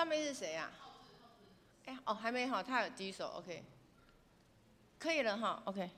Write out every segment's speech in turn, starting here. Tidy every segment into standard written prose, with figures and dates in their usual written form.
上面是誰啊？哎，哦，還沒好，他有舉手，OK，可以了哈，OK。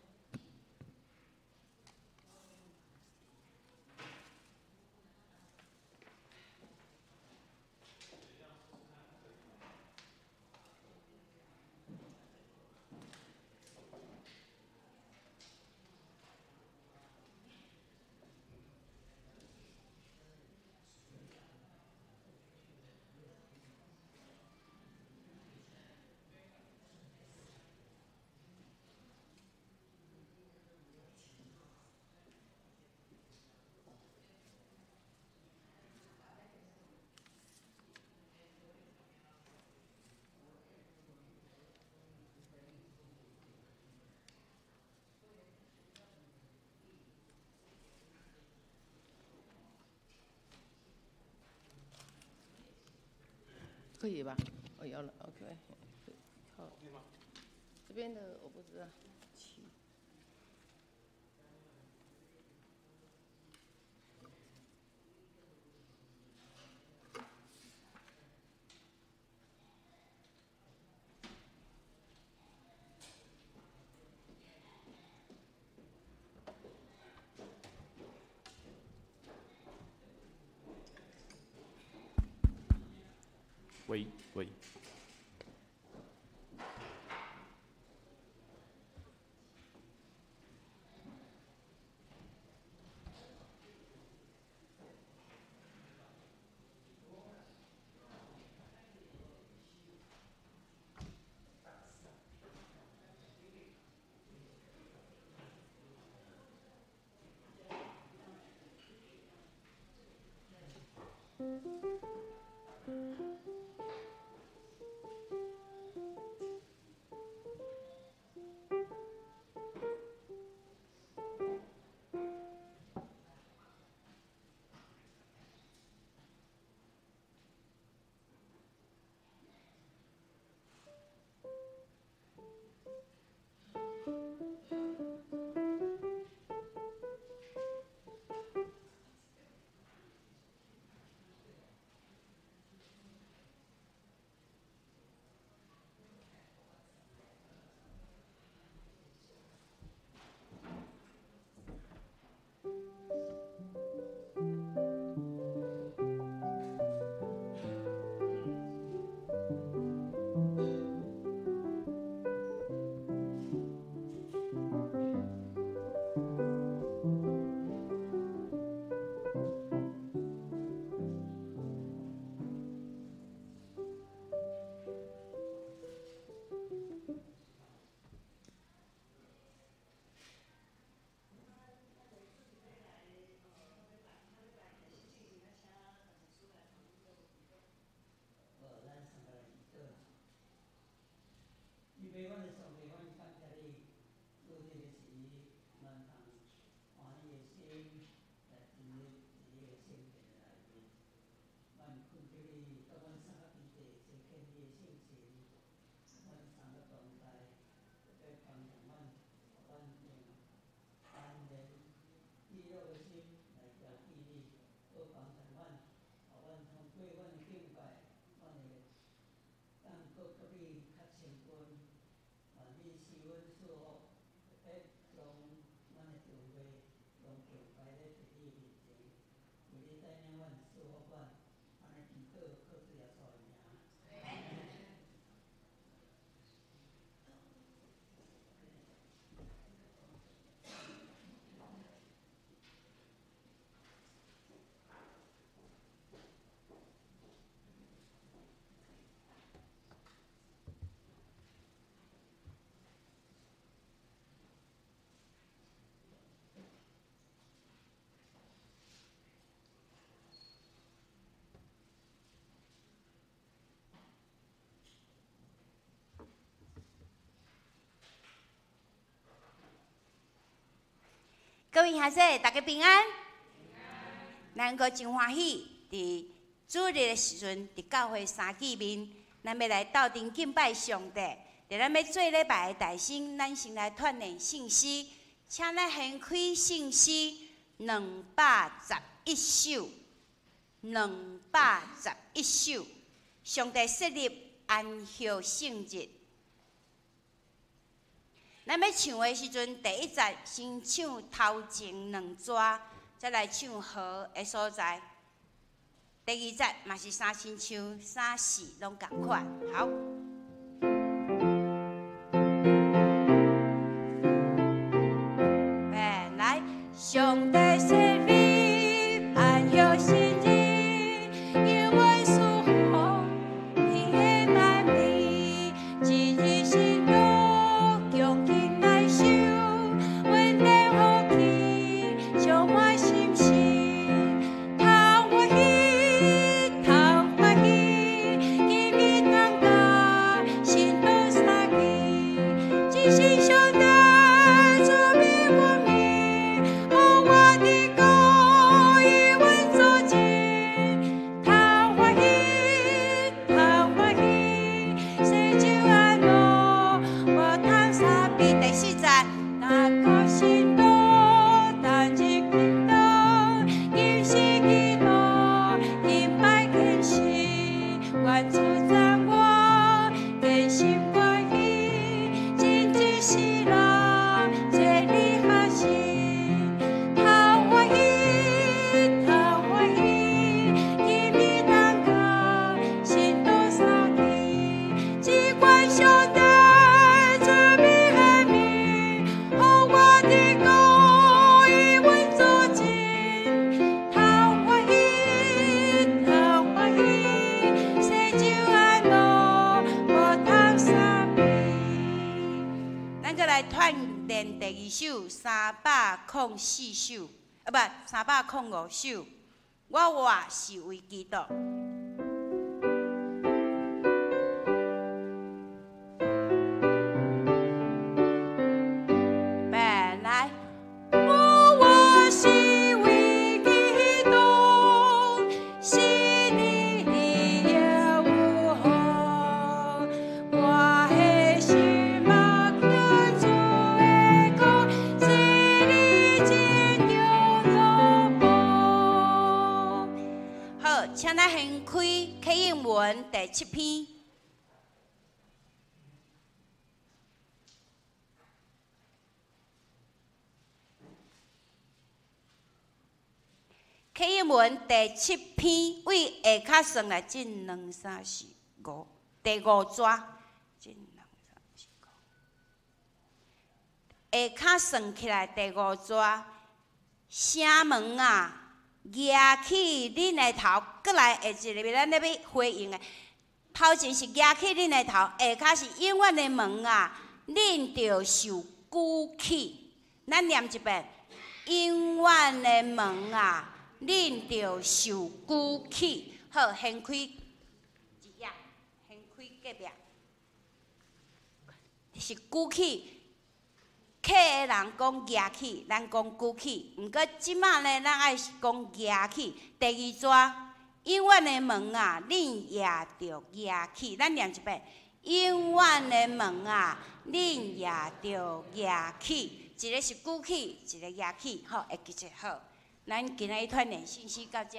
可以吧？哦，有了，OK。好。這邊的我不知道。七。喂喂。各位兄弟，大家平安。咱閣真歡喜，佇主日的時陣，佇教會三見面，咱欲來鬥陣敬拜上帝。佇咱欲做禮拜的大先，咱先來串聯聖詩，請咱掀開聖詩211首，211首。上帝設立安息聖日。咱欲唱的時陣，第一節先唱頭前兩逝，再來唱和的所在。第二節嘛是三親像三四攏仝款。好。來，上帝設立安息聖日，因為賜予伊的萬民，一日信徒恭敬來守，穩定福氣，充滿信心，通歡喜，通歡喜，今日當家信徒相見，真心上帝賜予光明，予我的歌以阮做證，通歡喜，通歡喜，洗淨安樂，無通相比。第四節，大家信徒當日祈禱，禁食祈禱，敬拜虔誠，願主讚我，堅心歡喜，真真世人，這裡學習，通歡喜，通歡喜，今日當家信徒相見，只管上帝賜美的名，予我的歌以阮做證，通歡喜，通歡喜，洗淨安樂，無通相比。咱閣來團練第二首304首，啊不，305首。我活是為基督。來，我活是為基督，死裡也有福。我的心嘛向主的歌，這裡真着樂步。好，請咱掀開啟應文第七篇。啟應文第七篇，為下跤算來，進兩三四五，第五逝，進兩三四五，下跤算起來第五逝，城門啊，舉起恁的頭，閣來下一个，咱咧欲回應的。頭前是舉起恁的頭，下跤是永遠的門啊，恁著受舉起。咱念一遍，永遠的門啊，恁著受舉起。好，掀開一頁，掀開隔壁，是舉起。客的人講舉起，咱講舉起。毋過這擺呢，咱愛講舉起。第二逝，永遠的門啊，恁也著舉起。咱念一遍，永遠的門啊，恁也著舉起。一个是舉起，一个舉起，好，會記者好。咱今仔日團練信息到遮。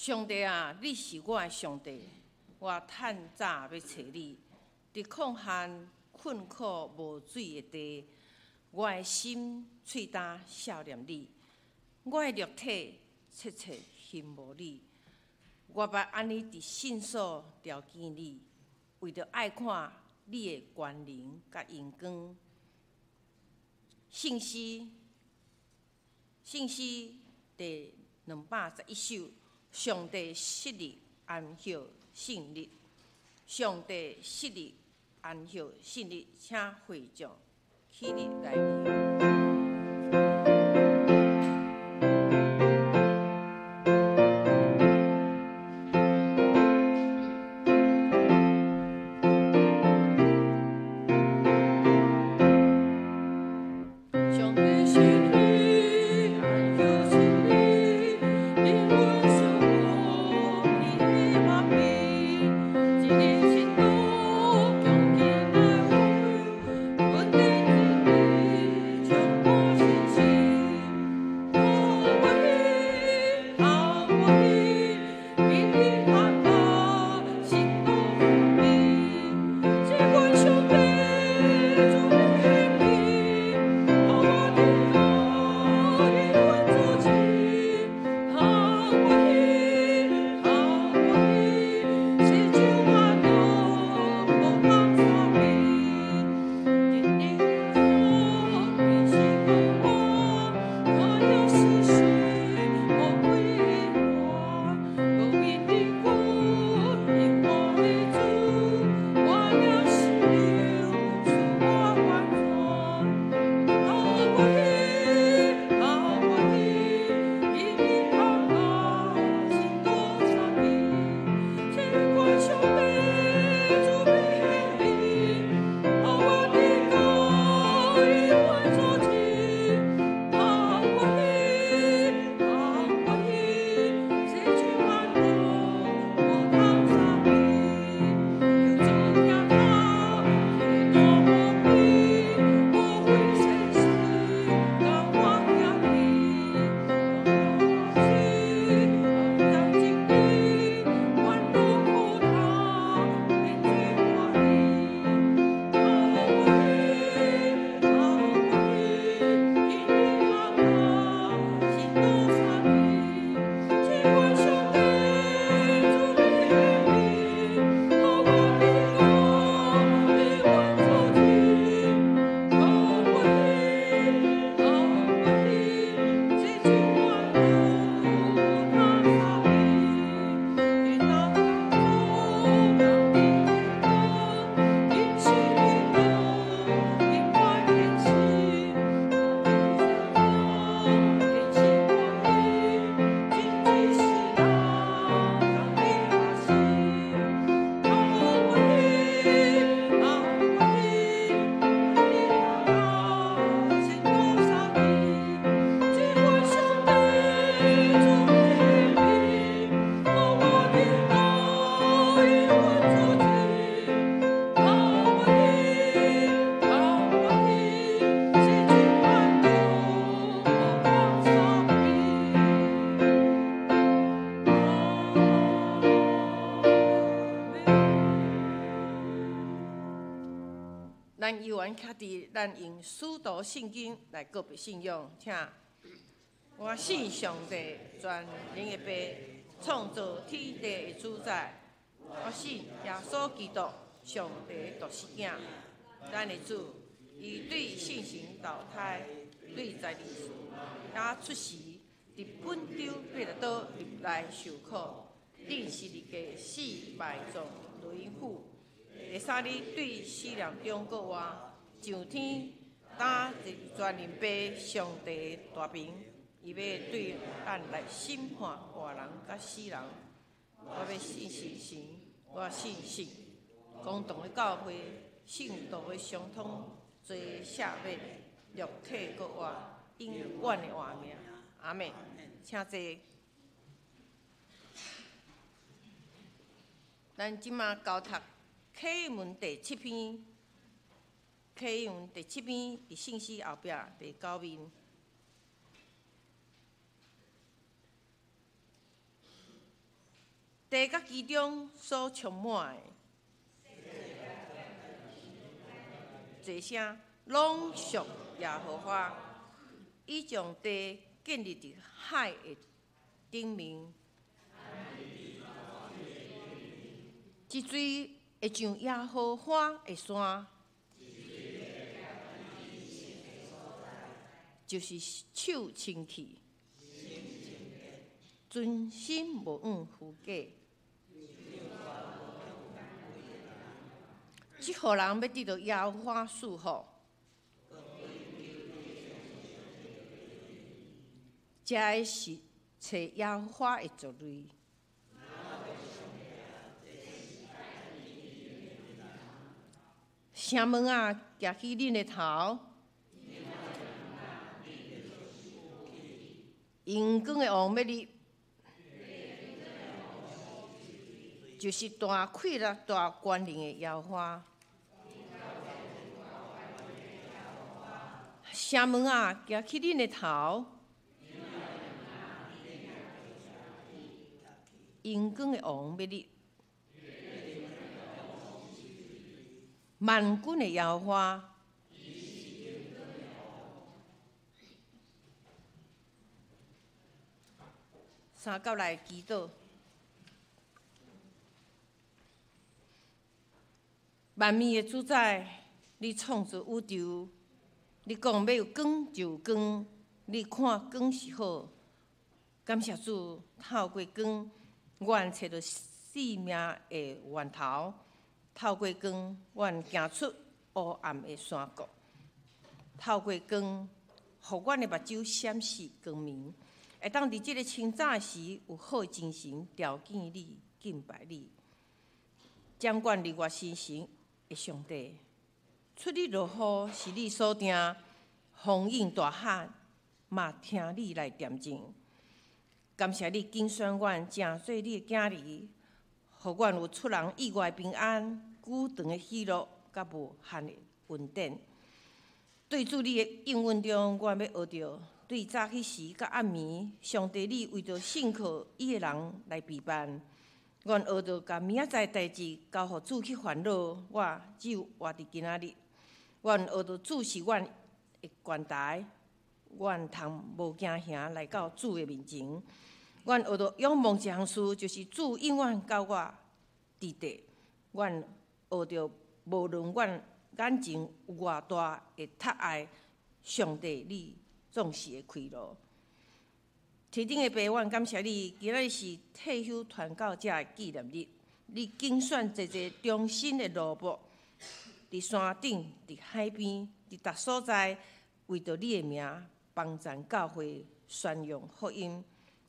上帝啊，你是我的上帝，我趁早欲揣你。佇曠旱困苦無水的地，我的心喙焦數念你，我的肉體切切欣慕你。我捌按呢佇聖所朝見你，為著愛看你的權能佮榮光。聖詩，聖詩第211首，上帝昔日安息聖日，上帝昔日安息聖日，請會眾起立來念。上帝昔日安息聖日，因阮赐予伊的慈悲，一日信徒恭敬来为，阮的子民充满信心。好欢喜，好欢喜，今日他家信徒福音，这款上帝主的显明，予我得到永远做主。好欢喜，好欢喜，洗净我都无通相比。今日主伊是顾我，看了世事无归还，无面的君，永活的主，我了心灵赐我完全。好欢喜，好欢喜，今日他家信徒相比，这款上帝主的显明，予我得到永远做主。好欢喜，好欢喜，洗净我都无通相比。求主疼痛，天路无边，无非现实，共我行去。我是将真理，愿路苦头，变做欢喜。好欢喜，好欢喜，今日他家信徒相比，这款上帝主的显明，予我得到永远做主。好欢喜，好欢喜，洗净我都无通相比。天若主人的光，因是你路，永远天使，天使欢喜，真济世人共你阿信。好欢喜，好欢喜，今日他家信徒相比，这款上帝主的显明，予我得到永远做主。好欢喜，好欢喜，洗净我都无通相比。阿门。咱犹原徛伫，咱用使徒信經來告白信仰，請。我信上帝全能的父，創造天地的主宰。我信耶穌基督，上帝的獨生囝，咱的主，伊對聖神投胎，對在日也出世，佇本丟彼拉多入來受苦，釘十字架死埋葬落陰府。第三日對死人中復活，上天，擔佇全能父上帝大爿，伊欲對咱來審判活人佮死人。我欲信聖神，我信聖公同的教會，聖徒的相通，罪赦免，肉體復活，永遠的活命。阿們，請坐。咱這馬交讀啟文第七篇，啟文第七篇佇聖詩後壁第九面。地佮其中所充滿的，齊聲攏屬耶和華。伊將地建立佇海的頂面，一水會上耶和華的山，就是手清氣，存心無枉虛假。這號人欲得著耶和華賜福，這个是揣耶和華的族類。城門啊，舉起恁的頭，榮光的王欲入，就是大氣力、大權能的耶和華。城門啊，舉起恁的頭，榮光的王欲入，萬軍的耶和華。三角來祈禱，萬物的主宰，你創造宇宙，你講欲有光就有光，你看光是好，感謝主，透過光，阮揣著生命的源頭；透過光，阮行出烏暗的山谷；透過光，予阮的目睭閃爍光明，會當佇這个清早時有好的精神，朝見你、敬拜你。掌管日月星辰的上帝，出日落雨是你所定，風湧大海嘛聽你來點睛。感謝你揀選阮，成做你的囝兒，予阮有出人意外的平安、久長的喜樂，佮無限的恩典。對主你的應允中，阮欲學著對早起時佮暗暝，上帝你為著信靠伊的人來備辦。阮學著共明仔載代誌交予主去煩惱，我只有活佇今仔日。阮學著主是阮的懸台，阮通無驚嚇來到主的面前。阮學著仰望一項事，就是主永遠佮我佇地。阮學著無論阮眼前有偌大的窒礙，上帝你總是會開路。天頂的父，阮感謝你，今仔日是退休傳教者的紀念日。你揀選濟濟忠心的奴僕，佇山頂、佇海邊、佇逐所在，為著你的名，幫贊教會，宣揚福音，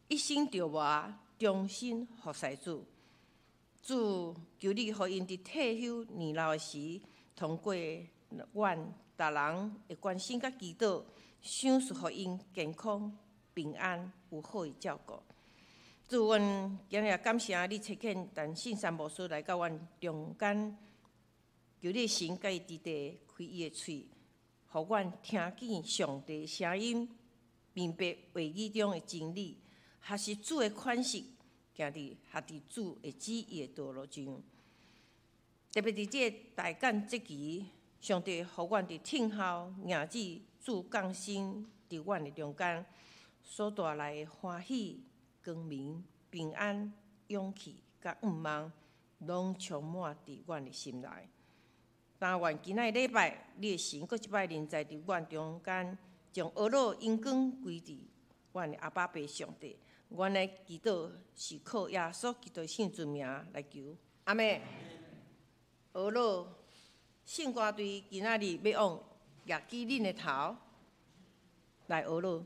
一生著活，忠心服侍主。主，求你予𪜶佇退休年老的時，通過阮逐人的關心佮祈禱，賞賜予𪜶健康、平安，有好的照顧。主，阮今日也感謝你差遣陳信山牧師來到阮中間，求你神佮伊佇地開伊的喙，予阮聽見上帝的聲音，明白話語中的真理，學習主的款式，行佇合佇主的旨意的道路上。特別佇這個大感節期，上帝予阮佇聽候迎接主降生佇阮的中間所帶來的歡喜、光明、平安、勇氣佮盼望，攏充滿佇阮的心內。但願今仔日禮拜，你的神閣一擺臨在佇阮中間，將呵咾榮光歸佇阮的阿爸父上帝。阮的祈禱是靠耶穌基督聖尊名來求，阿們。呵咾聖歌隊今仔日欲往舉起恁的頭來呵咾。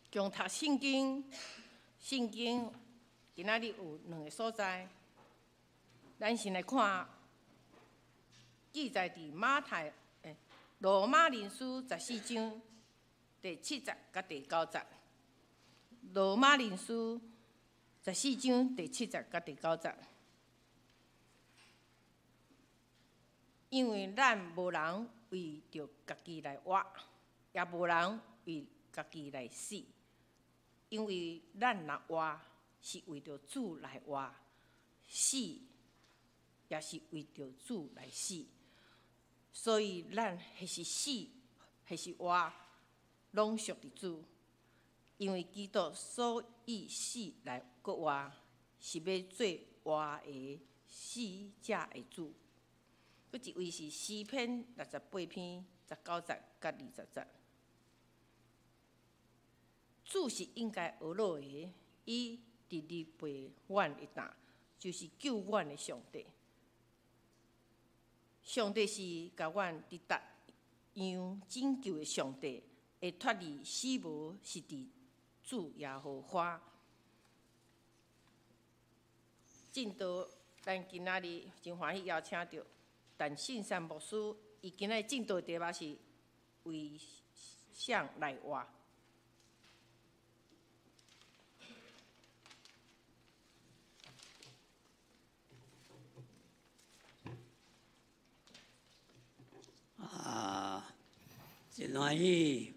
共讀聖經，聖經今仔日有兩个所在，咱先來看記載佇馬太、羅馬人書十四章第七節佮第九節。羅馬人書十四章第七節佮第九節，因為咱無人為著家己來活，也無人為家己來死。因為咱若活，是為著主來活；死也是為著主來死。所以咱彼是死，彼是活，攏屬佇主。因為基督所以死來閣活，是欲做活的死者的主。閣一位是詩篇68篇19節佮20節。主是應該呵咾的，伊日日背阮的擔，就是救阮的上帝。上帝是共阮直達樣拯救的上帝，會脫離死亡，是佇主耶和華。進到咱今仔日真歡喜邀請著陳信山牧師，伊今仔日進道的題目是為啥來活？啊，真歡喜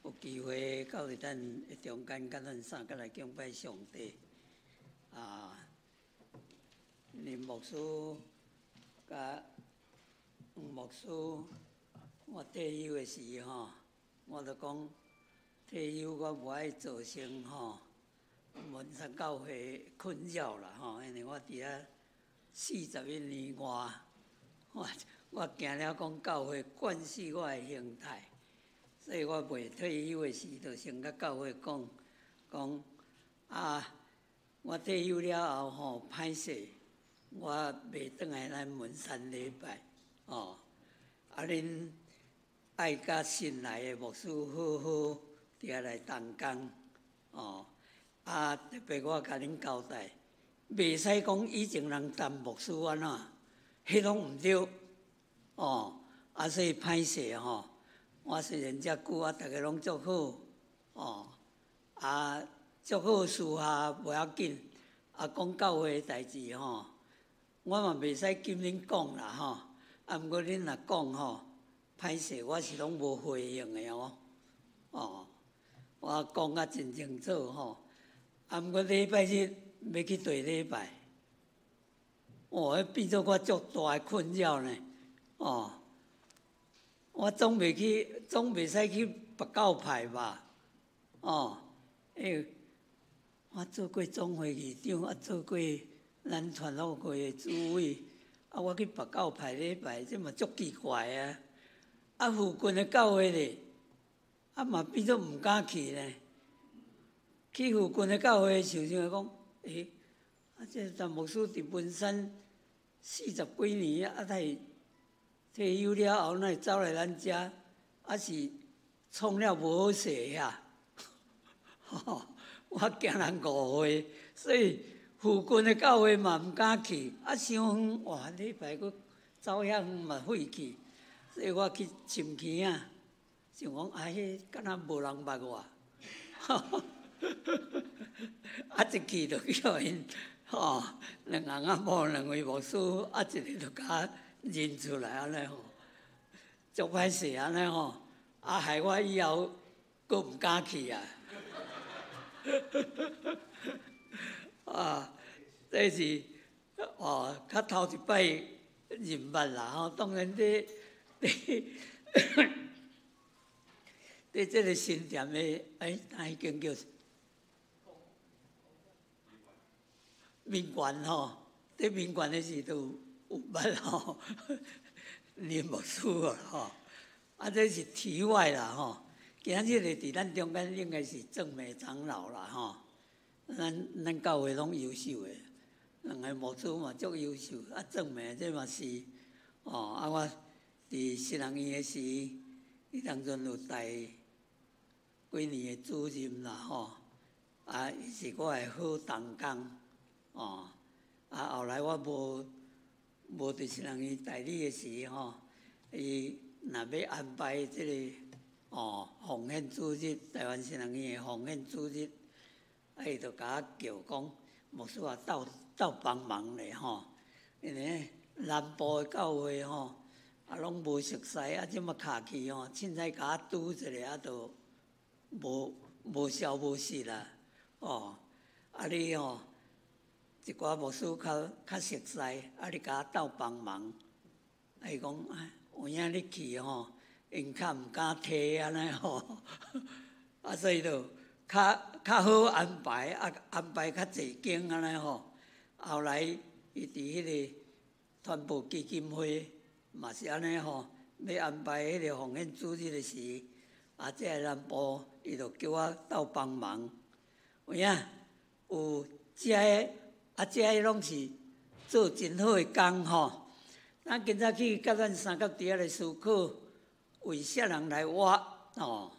有機會到佇咱的中間，佮咱三個來敬拜上帝。啊，林牧師佮黃牧師，我退休的時吼，我就講退休我無愛造成吼文山教會困擾啦吼，因為我佇遐41年外，我驚了講教會慣死我的形態，所以我未退休的時，就先佮教會講講啊，我退休了後吼，歹勢，我袂轉來咱文山禮拜，哦，啊恁愛佮新來的牧師好好佇遐來同工，哦，啊特別我共恁交代，袂使講以前人當牧師按怎，彼攏毋對。哦，啊，所以歹勢吼，我雖然遮久啊，逐家攏足好，哦，啊，足好私下無要緊，啊，講教會的代誌吼，我嘛袂使禁恁講啦吼，啊，毋過恁若講吼，歹勢，我是攏無回應的哦，哦，我講甲真清楚吼，啊，毋過禮拜日欲去綴禮拜，哦，彼變做我足大的困擾呢。哦，我總袂去，總袂使去別教派吧？哦，欸，我做過總會議長，啊，做過咱團老會的主委，啊，我去別教派禮拜，這嘛足奇怪啊！啊，附近的教會咧，啊嘛變做毋敢去呢。去附近的教會，想想講，欸，啊，這陳牧師佇文山四十幾年，啊，他會退休了後，哪會走來咱遮？啊是創了無好勢遐，我驚人誤會，所以附近的教會嘛毋敢去。啊，傷遠哇，禮拜閣走遐遠嘛費氣，所以我去深坑仔，想講啊，彼敢若無人捌我，啊一去就叫𪜶吼，兩翁仔某兩位牧師，啊一个就共認出來按呢吼，足歹勢按呢吼，啊害我以後閣毋敢去啊！啊，這是哦，較頭一擺認捌啦吼。當然佇佇佇這个新店的，欸，哪彼間叫民權吼？佇民權的時就有捌吼，林牧師啊吼，啊這是題外啦吼。今日的佇咱中間應該是鄭美長老啦吼，咱教會攏優秀的，兩个牧師嘛足優秀，啊鄭美這嘛是，哦啊我佇新人院的時，彼當陣有帶幾年的主任啦吼，啊，伊是我的好同工，哦，啊，後來我無佇新人院代理的時吼，伊若欲安排這个哦奉獻主日，台灣新人院的奉獻主日，啊，伊就共我叫講，牧師啊，鬥鬥幫忙咧吼，因為南部的教會吼，啊，攏無熟似，啊，這麼敲去吼，凊彩共我拄一下，啊，就無消無息啦，哦，啊你吼，一寡牧師較較熟似，啊你共我鬥幫忙，啊伊講啊，有影你去吼，𪜶較毋敢提按呢吼，啊所以就較較好安排，啊安排較濟間按呢吼。後來伊佇彼个傳播基金會嘛是按呢吼，欲安排彼个奉獻主日的時，啊，這个南部伊就叫我鬥幫忙。有影有這个啊，這个攏是做真好的工吼。咱今早去佮咱相佮佇遐咧思考，為啥人來活？吼，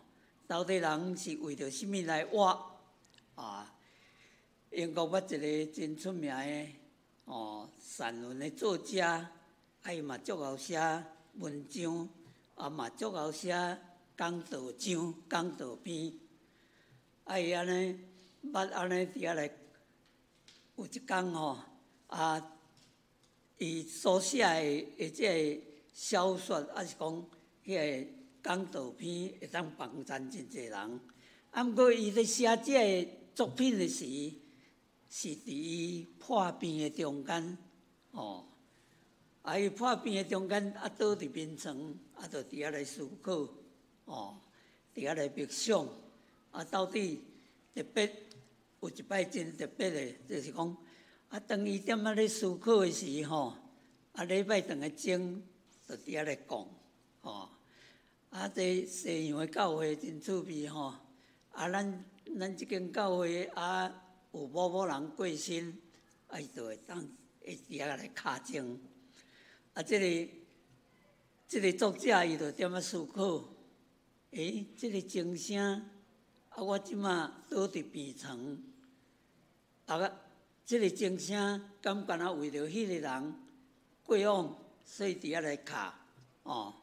到底人是為著啥物來活？啊，英國捌一个真出名的哦，散文的作家，啊伊嘛足𠢕寫文章，啊嘛足𠢕寫講道章、講道篇。啊伊按呢捌按呢佇遐來，有一工吼，啊，伊所寫的的這个小說，抑是講彼个講道篇，會當幫贊真濟人。啊，毋過伊咧寫這个作品的時，是佇伊破病的中間，哦，啊，伊破病的中間，啊，倒佇眠床，啊，就佇遐來思考，哦，佇遐來默想，啊，到底特別有一擺真特別的，就是講，啊，當伊踮仔咧思考的時吼，啊，禮拜堂的鐘就佇遐來講，吼，啊，這西洋的教會真趣味吼，啊，咱咱這間教會啊，有某某人過身，啊，伊就會當會佇遐來敲鐘。啊，這个這个作者伊就踮仔思考，欸，這个鐘聲，啊，我這馬倒佇病床，啊，這个鐘聲敢干焦為著彼个人過往，所以佇遐來敲，哦。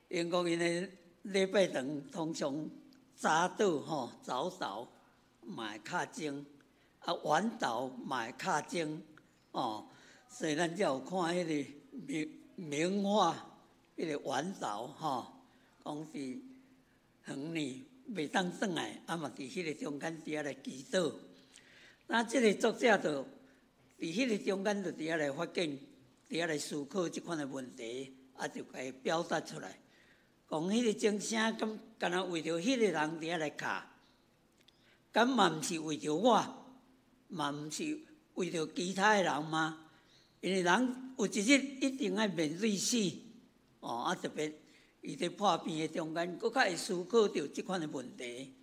英國𪜶的禮拜堂通常早禱吼，早禱嘛會敲鐘，啊晚禱嘛會敲鐘，哦，所以咱才有看彼个名名畫，彼个晚禱吼，講佇園裡袂當轉來，啊嘛佇彼个中間佇遐來祈禱。那這个作者就佇彼個中間就佇遐來發現，佇遐來思考這款的問題，啊就共伊表達出來。講彼个鐘聲，敢干焦為著彼个人佇遐來敲，敢嘛毋是為著我，嘛毋是為著其他的人嗎？因為人有一日一定愛面對死，哦，啊特別伊佇破病的中間，閣較會思考著這款的問題。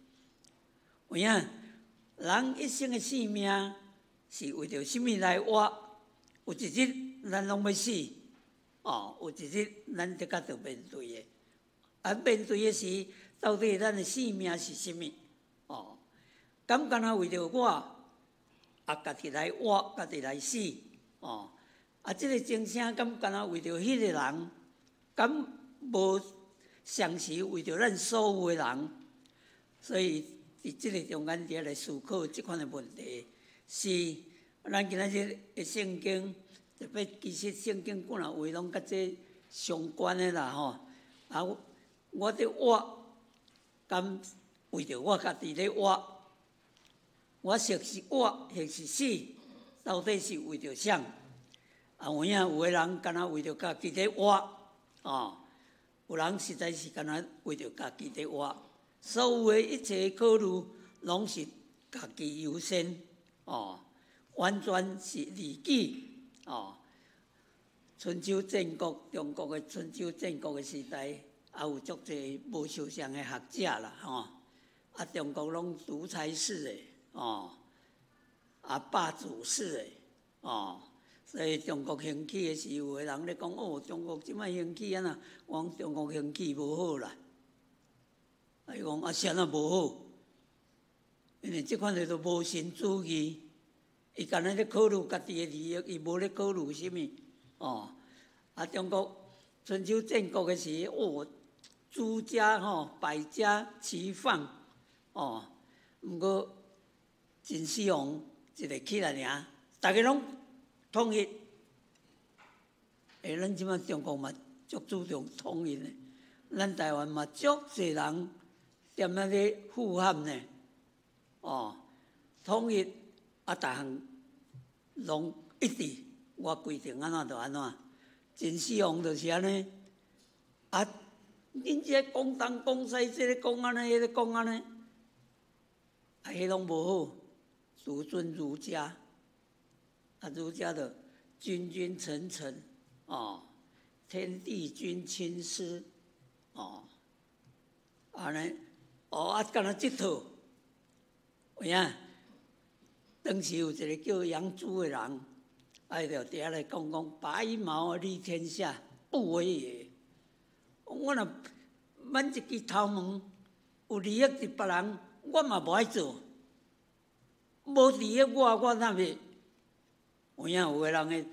有影，人一生的性命是為著啥物來活？有一日咱攏欲死，哦，有一日咱得佮著面對的。啊，面對的時，到底咱的性命是啥物？哦，敢干焦為著我，啊，家己來活，家己來死，哦，啊，這個鐘聲敢干焦為著彼個人，敢無同時為著咱所有的人？所以佇這个中間佇遐來思考這款的問題，是咱今仔日的聖經，特別其實聖經幾若話攏佮這相關的啦吼。啊，我佇活，敢為著我家己咧活？我說是活，抑是死，到底是為著啥？啊，有影有的人干焦為著家己咧活，哦，有人實在是干焦為著家己咧活，所有的一切考慮攏是家己優先，哦，完全是利己，哦。春秋戰國，中國的春秋戰國的時代，也有足濟無相像的學者啦，吼。啊，中國攏獨裁式的，哦，啊，霸主式的，哦，所以中國興起的時，有的人咧講，哦，中國這擺興起按怎？我講中國興起無好啦，啊，伊講啊，啥若無好？因為這款的都無神主義，伊干焦咧考慮家己的利益，伊無咧考慮啥物。哦，啊，中國春秋戰國的時，哦，諸家吼，百家齊放，哦，毋過秦始皇一个起來爾，逐个攏統一。欸，咱這擺中國嘛足注重統一的，咱台灣嘛足濟人踮遐咧呼喊呢，哦，統一啊，逐項攏一致，我規定按怎就按怎。秦始皇就是按呢，啊，恁這講東講西，這个講按呢，彼个講按呢，啊，彼攏無好，獨尊儒家，啊，儒家的君君臣臣，哦，天地君親師，哦，按呢，哦，啊，敢若這套，有影？當時有一个叫楊朱的人，啊，伊就佇遐來講講，拔一毛而利天下，不為也。我若挽一支頭毛，有利益佇別人，我嘛無愛做。無利益我，我哪會？有影有的人的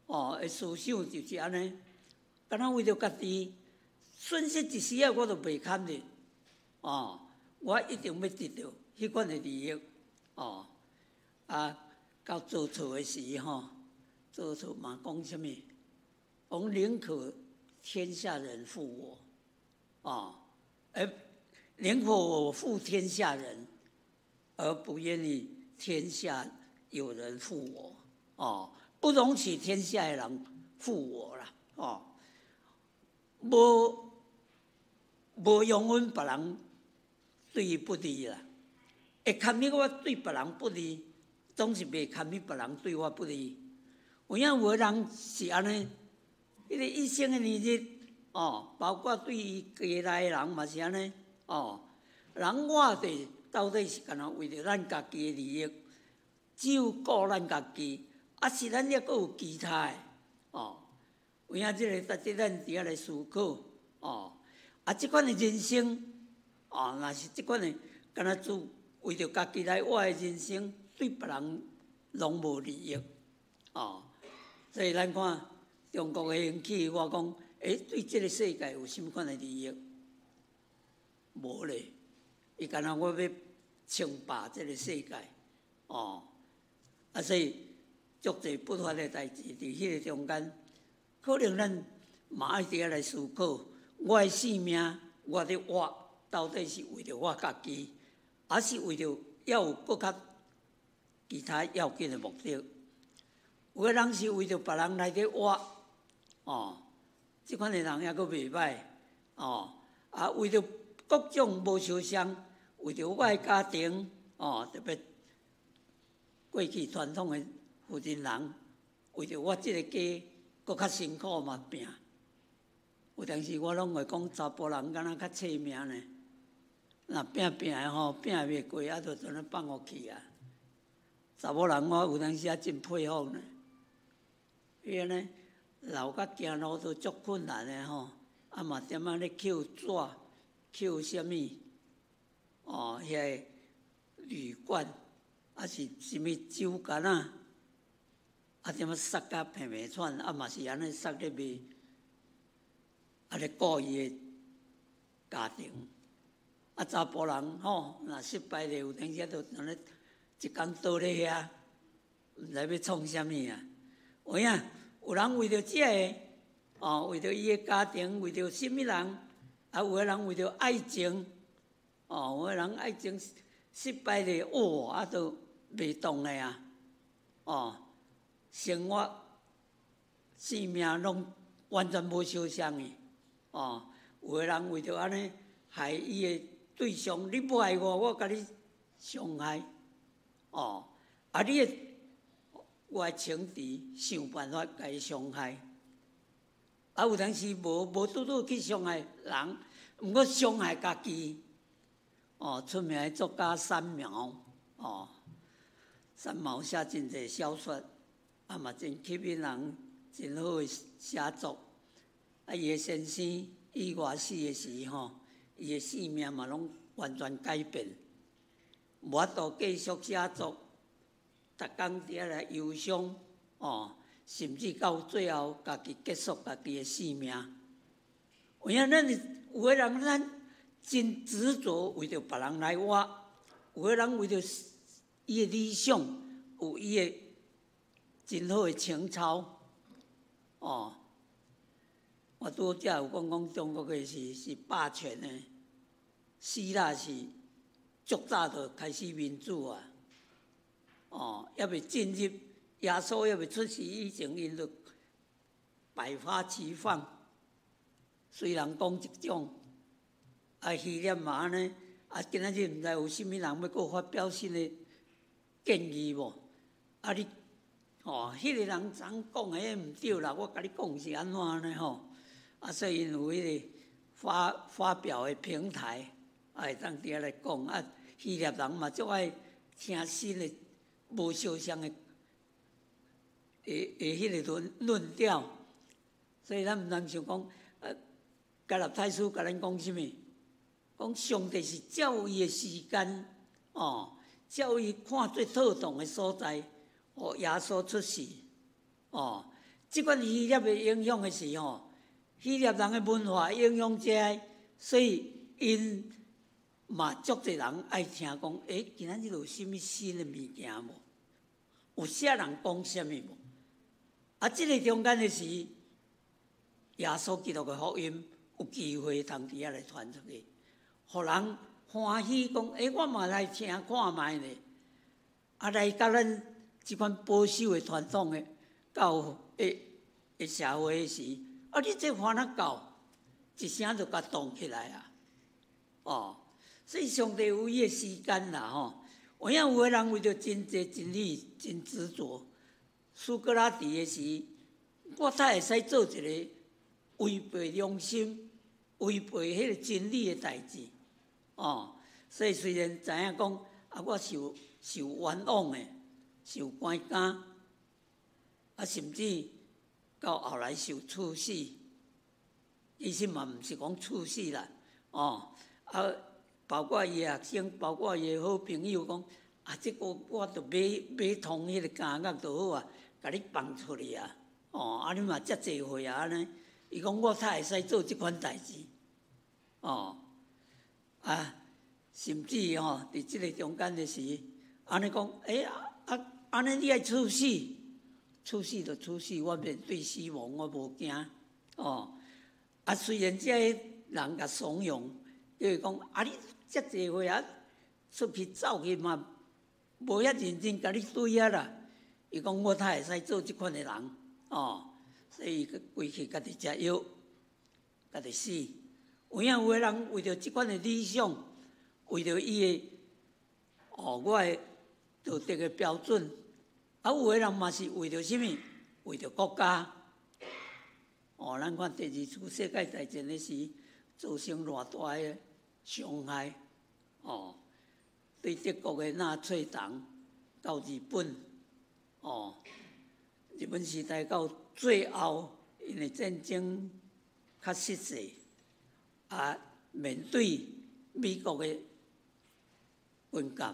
哦，的思想就是按呢，敢若為著家己損失一絲仔，我都袂堪的。哦，我一定欲得著彼款的利益。哦，啊，到曹操的時吼，曹操嘛講啥物？講寧可天下人負我，哦，而寧可我負天下人，而不願意天下有人負我，哦，不容許天下的人負我啦，哦，無容忍別人對伊不利啦，會堪許我對別人不利，總是袂堪許別人對我不利。有影有的人是按呢，彼个一生的年日，哦，包括對伊家內的人嘛是按呢，哦，人活著到底是干焦為著咱家己的利益，只有顧咱家己，抑是咱抑閣有其他的，哦，有影這个值得咱佇遐來思考，哦，啊，這款的人生，哦，若是這款的，干焦做為著家己來活的人生，對別人攏無利益，哦，所以咱看中國的興起，我講，欸，對這个世界有啥物款的利益？無咧，伊干焦我欲稱霸這个世界，哦，啊，所以足濟不法的代誌佇彼个中間，可能咱嘛愛佇遐來思考，我的性命，我咧活，到底是為著我家己，抑是為著猶有閣較其他要緊的目的？有的人是為著別人來咧活，哦，這款的人抑閣袂䆀，哦，啊，為著各種無相像，為著我的家庭，哦，特別過去傳統的福建人，為著我這个家閣較辛苦嘛拚。有當時我攏會講查埔人敢若較冊命呢，若拚拚的吼，拚袂過啊，就陣咧放予去啊。查某人我有當時也真佩服呢，伊按呢老甲行路都足困難的吼，啊嘛踮仔咧抾紙、抾啥物，哦，遐個鋁罐，抑是啥物酒罐仔，啊踮仔捒甲平平喘，啊嘛是按呢捒咧賣，啊咧顧伊的家庭。啊查埔人吼，若失敗咧，有當時就按呢一工倒咧遐，毋知欲創啥物啊？有影有人為著這个，哦，為著伊的家庭，為著啥物人？啊，有的人為著愛情，哦，有的人愛情失敗咧，哦，啊，都袂動的啊，哦，生活、性命攏完全無相像的，哦，有的人為著按呢害伊的對象，你無愛我，我共你傷害，哦，啊，你的我的情敵想辦法共伊傷害，啊，有當時無拄拄去傷害人，毋過傷害家己。哦，出名的作家三毛，哦，三毛寫真濟小說，啊嘛真吸引人，真好的寫作。啊，伊的先生意外死的時吼，伊的性命嘛攏完全改變，無法度繼續寫作，逐工佇遐來憂傷，哦，甚至到最後家己結束家己的性命。有影咱有的人咱真執著為著別人來活，有的人為著伊的理想，有伊的真好的情操，哦。我拄才有講講中國的是霸權的，希臘是足早就開始民主啊，哦，猶未進入耶穌猶未出世以前，𪜶就百花齊放。雖然講一種，啊，希臘嘛按呢，啊，今仔日毋知有啥物人欲閣發表新的建議無？啊，你，吼，彼個人昨講的彼毋對啦，我共你講是按怎呢吼？啊，所以𪜶有彼個發表的平台，啊，會當佇遐來講。啊，希臘人嘛足愛聽新的、無相像的彼個論調，所以咱毋通想講，啊，加拉太書共咱講啥物？講上帝是照伊的時間，哦，照伊看做妥當的所在，予耶穌出世，哦，這款希臘的影響的時吼。希臘人的文化影響這，所以𪜶嘛足濟人愛聽講，欸，今仔日有啥物新的物件無？有啥人講啥物無？啊，這个中間的是耶穌基督的福音有機會通佇遐來傳出去，予人歡喜講，欸，我嘛來聽看覓咧。啊，來佮咱這款保守的傳統的教的社會時，啊！你這番仔教，一聲就共動起來啊！哦，所以上帝有伊的時間啦，吼。有影有的人為著真濟真理真執著，蘇格拉底的時，我才會使做一個違背良心、違背彼個真理的代誌，哦。所以雖然知影講啊，我受冤枉的，受關監，啊，甚至到後來受處死，其實嘛毋是講處死啦，哦，啊，包括伊的學生，包括伊的好朋友講，啊，這个我著買通彼个監獄就好啊，共你放出去啊，哦，啊，你嘛遮濟歲啊，按呢，伊講我才會使做這款代誌，哦，啊，甚至吼，佇這个中間的時，按呢講，欸，啊，按呢你愛處死？處死就處死，我面對死亡我無驚，哦。啊，雖然這个人共慫恿，叫伊講啊，你遮濟歲啊，出去走去嘛，無遐認真共你對啊啦。伊講我才會使做這款的人，哦，所以伊規氣家己食藥，家己死。有影有的人為著這款的理想，為著伊的，哦，我的道德的標準。啊，有的人嘛是為著啥物？為著國家。哦，咱看第二次世界大戰的時，造成偌大的傷害。哦，對德國的納粹黨到日本，哦，日本時代到最後，因為戰爭較實際，啊，面對美國的軍艦，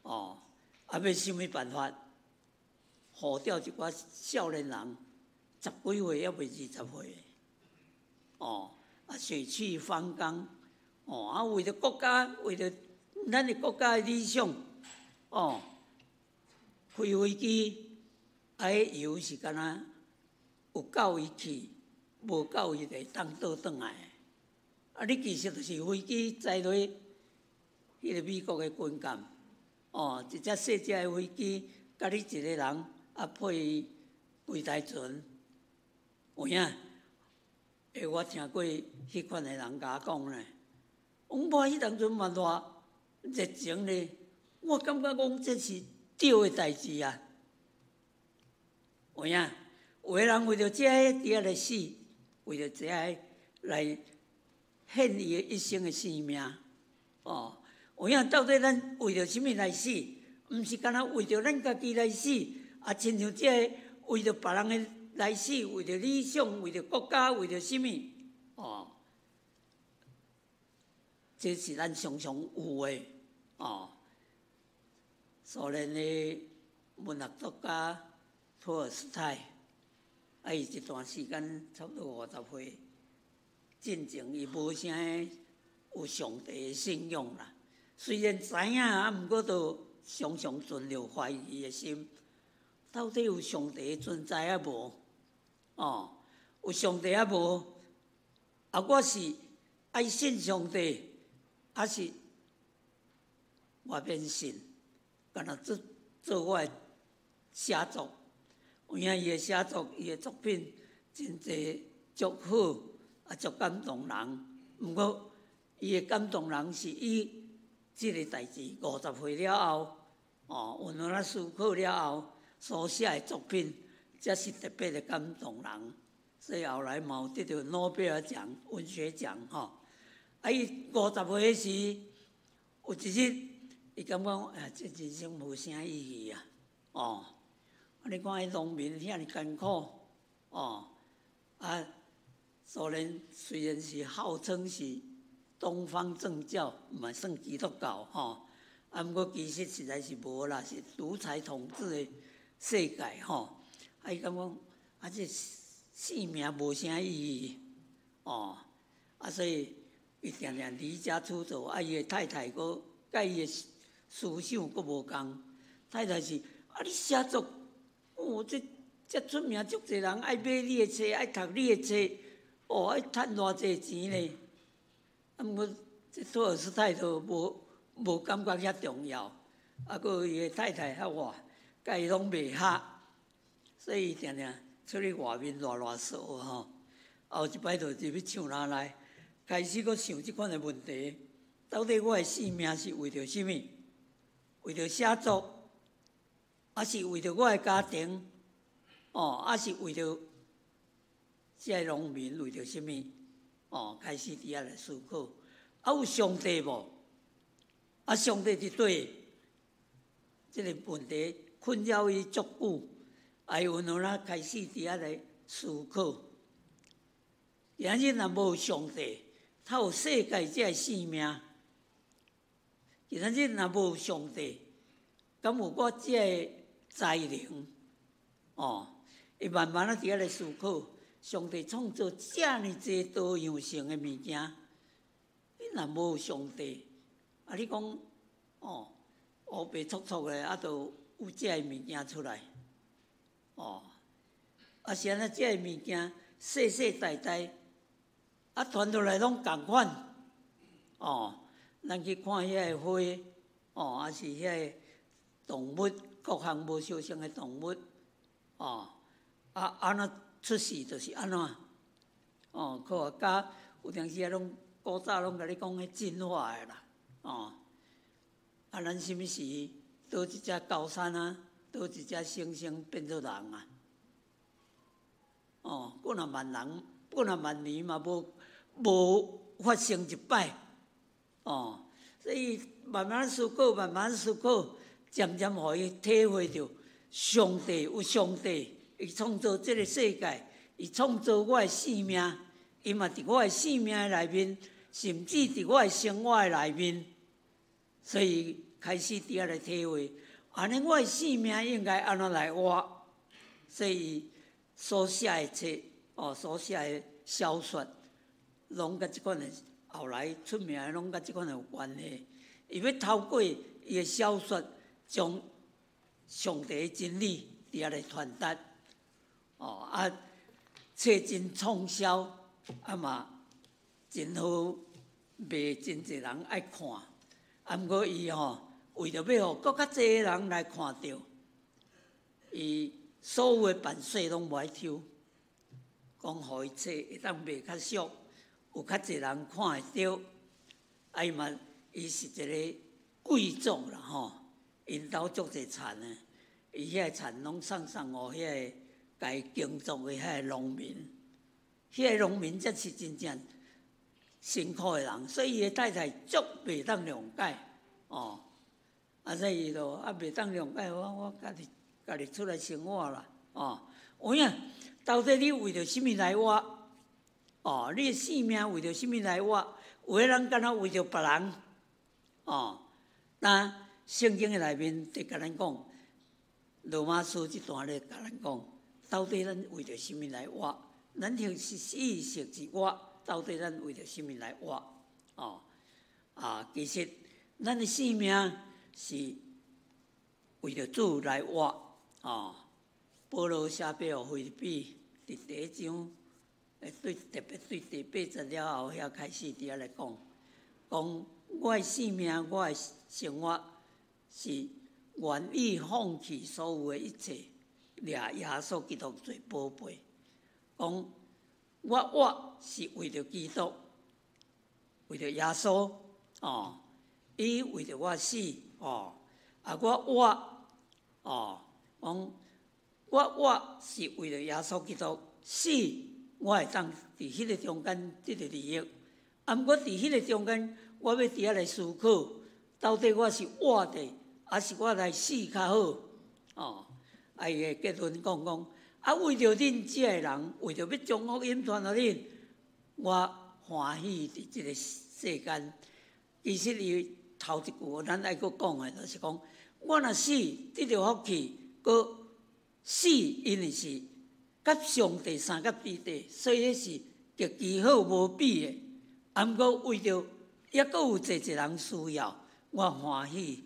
哦，啊，欲想啥物辦法？呼掉一寡少年人，十幾歲猶未20歲，哦，啊，血氣方剛，哦，啊，為著國家，為著咱的國家的理想，哦，開飛機，啊，彼油是敢若有夠伊去，無夠伊就會當倒轉來。啊，你其實就是飛機載落彼个美國的軍艦，哦，一隻細隻的飛機，佮你一個人。啊，配伊規台船，有影？欸，我聽過彼款的人共我講咧，講我彼當陣嘛偌熱情咧，我感覺講這是對的代誌啊。有影？有的人為著這个佇遐來死，為著這个來獻伊的一生的生命，哦，有影？到底咱為著啥物來死？毋是干焦為著咱家己來死。啊，親像這个為著別人的來死，為著理想，為著國家，為著啥物？哦，這是咱常常有的哦。蘇聯的文學作家托爾斯泰，啊，伊一段時間差不多50歲，進前伊無啥有上帝的信仰啦。雖然知影，啊，毋過都常常存著懷疑的心，到底有上帝存在抑無？哦，有上帝抑無？啊，我是愛信上帝，抑是我免信？干焦做做我的寫作，有影伊的寫作，伊的作品真濟足好，啊，足感動人。毋過伊的感動人是以這个代誌50歲了後，哦，有兩仔思考了後所寫的作品，才是特別的感動人。所以後來嘛有得著諾貝爾獎文學獎吼。啊，伊五十歲時，有一日，伊感覺啊，這人生無啥意義啊，哦，啊，你看彼農民遐爾艱苦，哦，啊，蘇聯雖然是號稱是東方正教，毋算基督教吼，啊，毋過其實實在是無啦，是獨裁統治的世界吼。啊，伊感覺啊，這生命無啥意義，哦，啊，所以伊定定離家出走，啊，伊的太太閣佮伊的思想閣無仝，太太是啊，你寫作，哦，這遮出名，足濟人愛買你的冊，愛讀你的冊，哦，愛趁偌濟錢呢？啊，毋過這托爾斯泰都無感覺遐重要，啊，閣伊的太太較活，佮伊攏袂合，所以伊定定出去外面亂亂踅吼。啊，有一擺就入去樹林內，開始閣想這款的問題：到底我的生命是為著啥物？為著寫作，抑是為著我的家庭？哦，抑是為著這个農民？為著啥物？哦，開始佇遐來思考。啊，有上帝無？啊，上帝佇佗？這个問題困擾伊足久，啊，伊有兩仔開始佇遐來思考。今日若無上帝，才有世界這个生命。今日若無上帝，敢有我這个才能？哦，伊慢慢仔佇遐來思考，上帝創造遮爾濟多樣性的物件，你若無上帝，啊，你講哦，烏白錯錯的，啊，就有這个物件出來，哦，啊是按怎這个物件世世代代啊傳落來攏仝款，哦，咱去看遐个花，哦，抑是遐個動物，各項無相像的動物，哦，啊，按怎出世就是按怎，哦，科學家有當時啊，攏古早攏共你講彼進化的啦，哦，啊，咱啥物時佗一隻高山啊，佗一隻猩猩變做人啊？哦，幾若萬人，幾若萬年嘛無發生一擺，哦，所以慢慢思考，慢慢思考，漸漸予伊體會著上帝有上帝，伊創造這个世界，伊創造我的生命，伊嘛佇我的生命的內面，甚至佇我的生活的內面，所以開始佇遐來體會，按呢我的生命應該按怎來活？所以所寫的冊，哦，所寫的小說，攏佮這款的後來出名的，攏佮這款的有關係。伊欲透過伊的小說，將上帝的真理佇遐來傳達。哦，啊，冊真暢銷，啊嘛真好賣，真濟人愛看。啊，毋過伊吼，為著欲予閣較濟人來看著，伊所有的版稅攏無愛抽，講予伊冊會當賣較俗，有較濟人看會著。啊，伊嘛，伊是一个貴族啦吼，𪜶兜足濟田的，伊遐个田攏送予遐个共伊耕作的遐个農民，遐个農民才是真正辛苦的人，所以伊的太太足袂當諒解，哦，啊，所以伊就啊袂當諒解，我家己出來生活啦，哦，有影，到底你為著啥物來活？哦，你的生命為著啥物來活？有的人敢若為著別人，哦，那聖經的內面佇共咱講，羅馬書這段咧共咱講，到底咱為著啥物來活？咱或是死，或是活，到底咱為著啥物來活？哦，啊，其實咱的生命是為著主來活，哦。保羅寫予腓立比佇第一章，對特別對第八節了後遐開始佇遐來講，講我的生命，我的生活是願意放棄所有的一切，掠耶穌基督做寶貝。講我活是為著基督，為著耶穌，哦，伊為著我死，哦，啊我活，哦，講我活是為著耶穌基督死，我會當佇彼个中間得著利益。啊，毋過佇彼个中間，我欲佇遐來思考，到底我是活著，抑是我來死較好？哦，啊，伊的結論講講，啊，為著恁遮的人，為著欲將福音傳予恁，我歡喜佇這个世間。其實伊頭一句，咱愛閣講的，就是講，我若死得著福氣，閣死，因為是佮上帝相佮佇佇，所以彼是極其好無比的。啊，毋過為著猶閣有濟濟人需要，我歡喜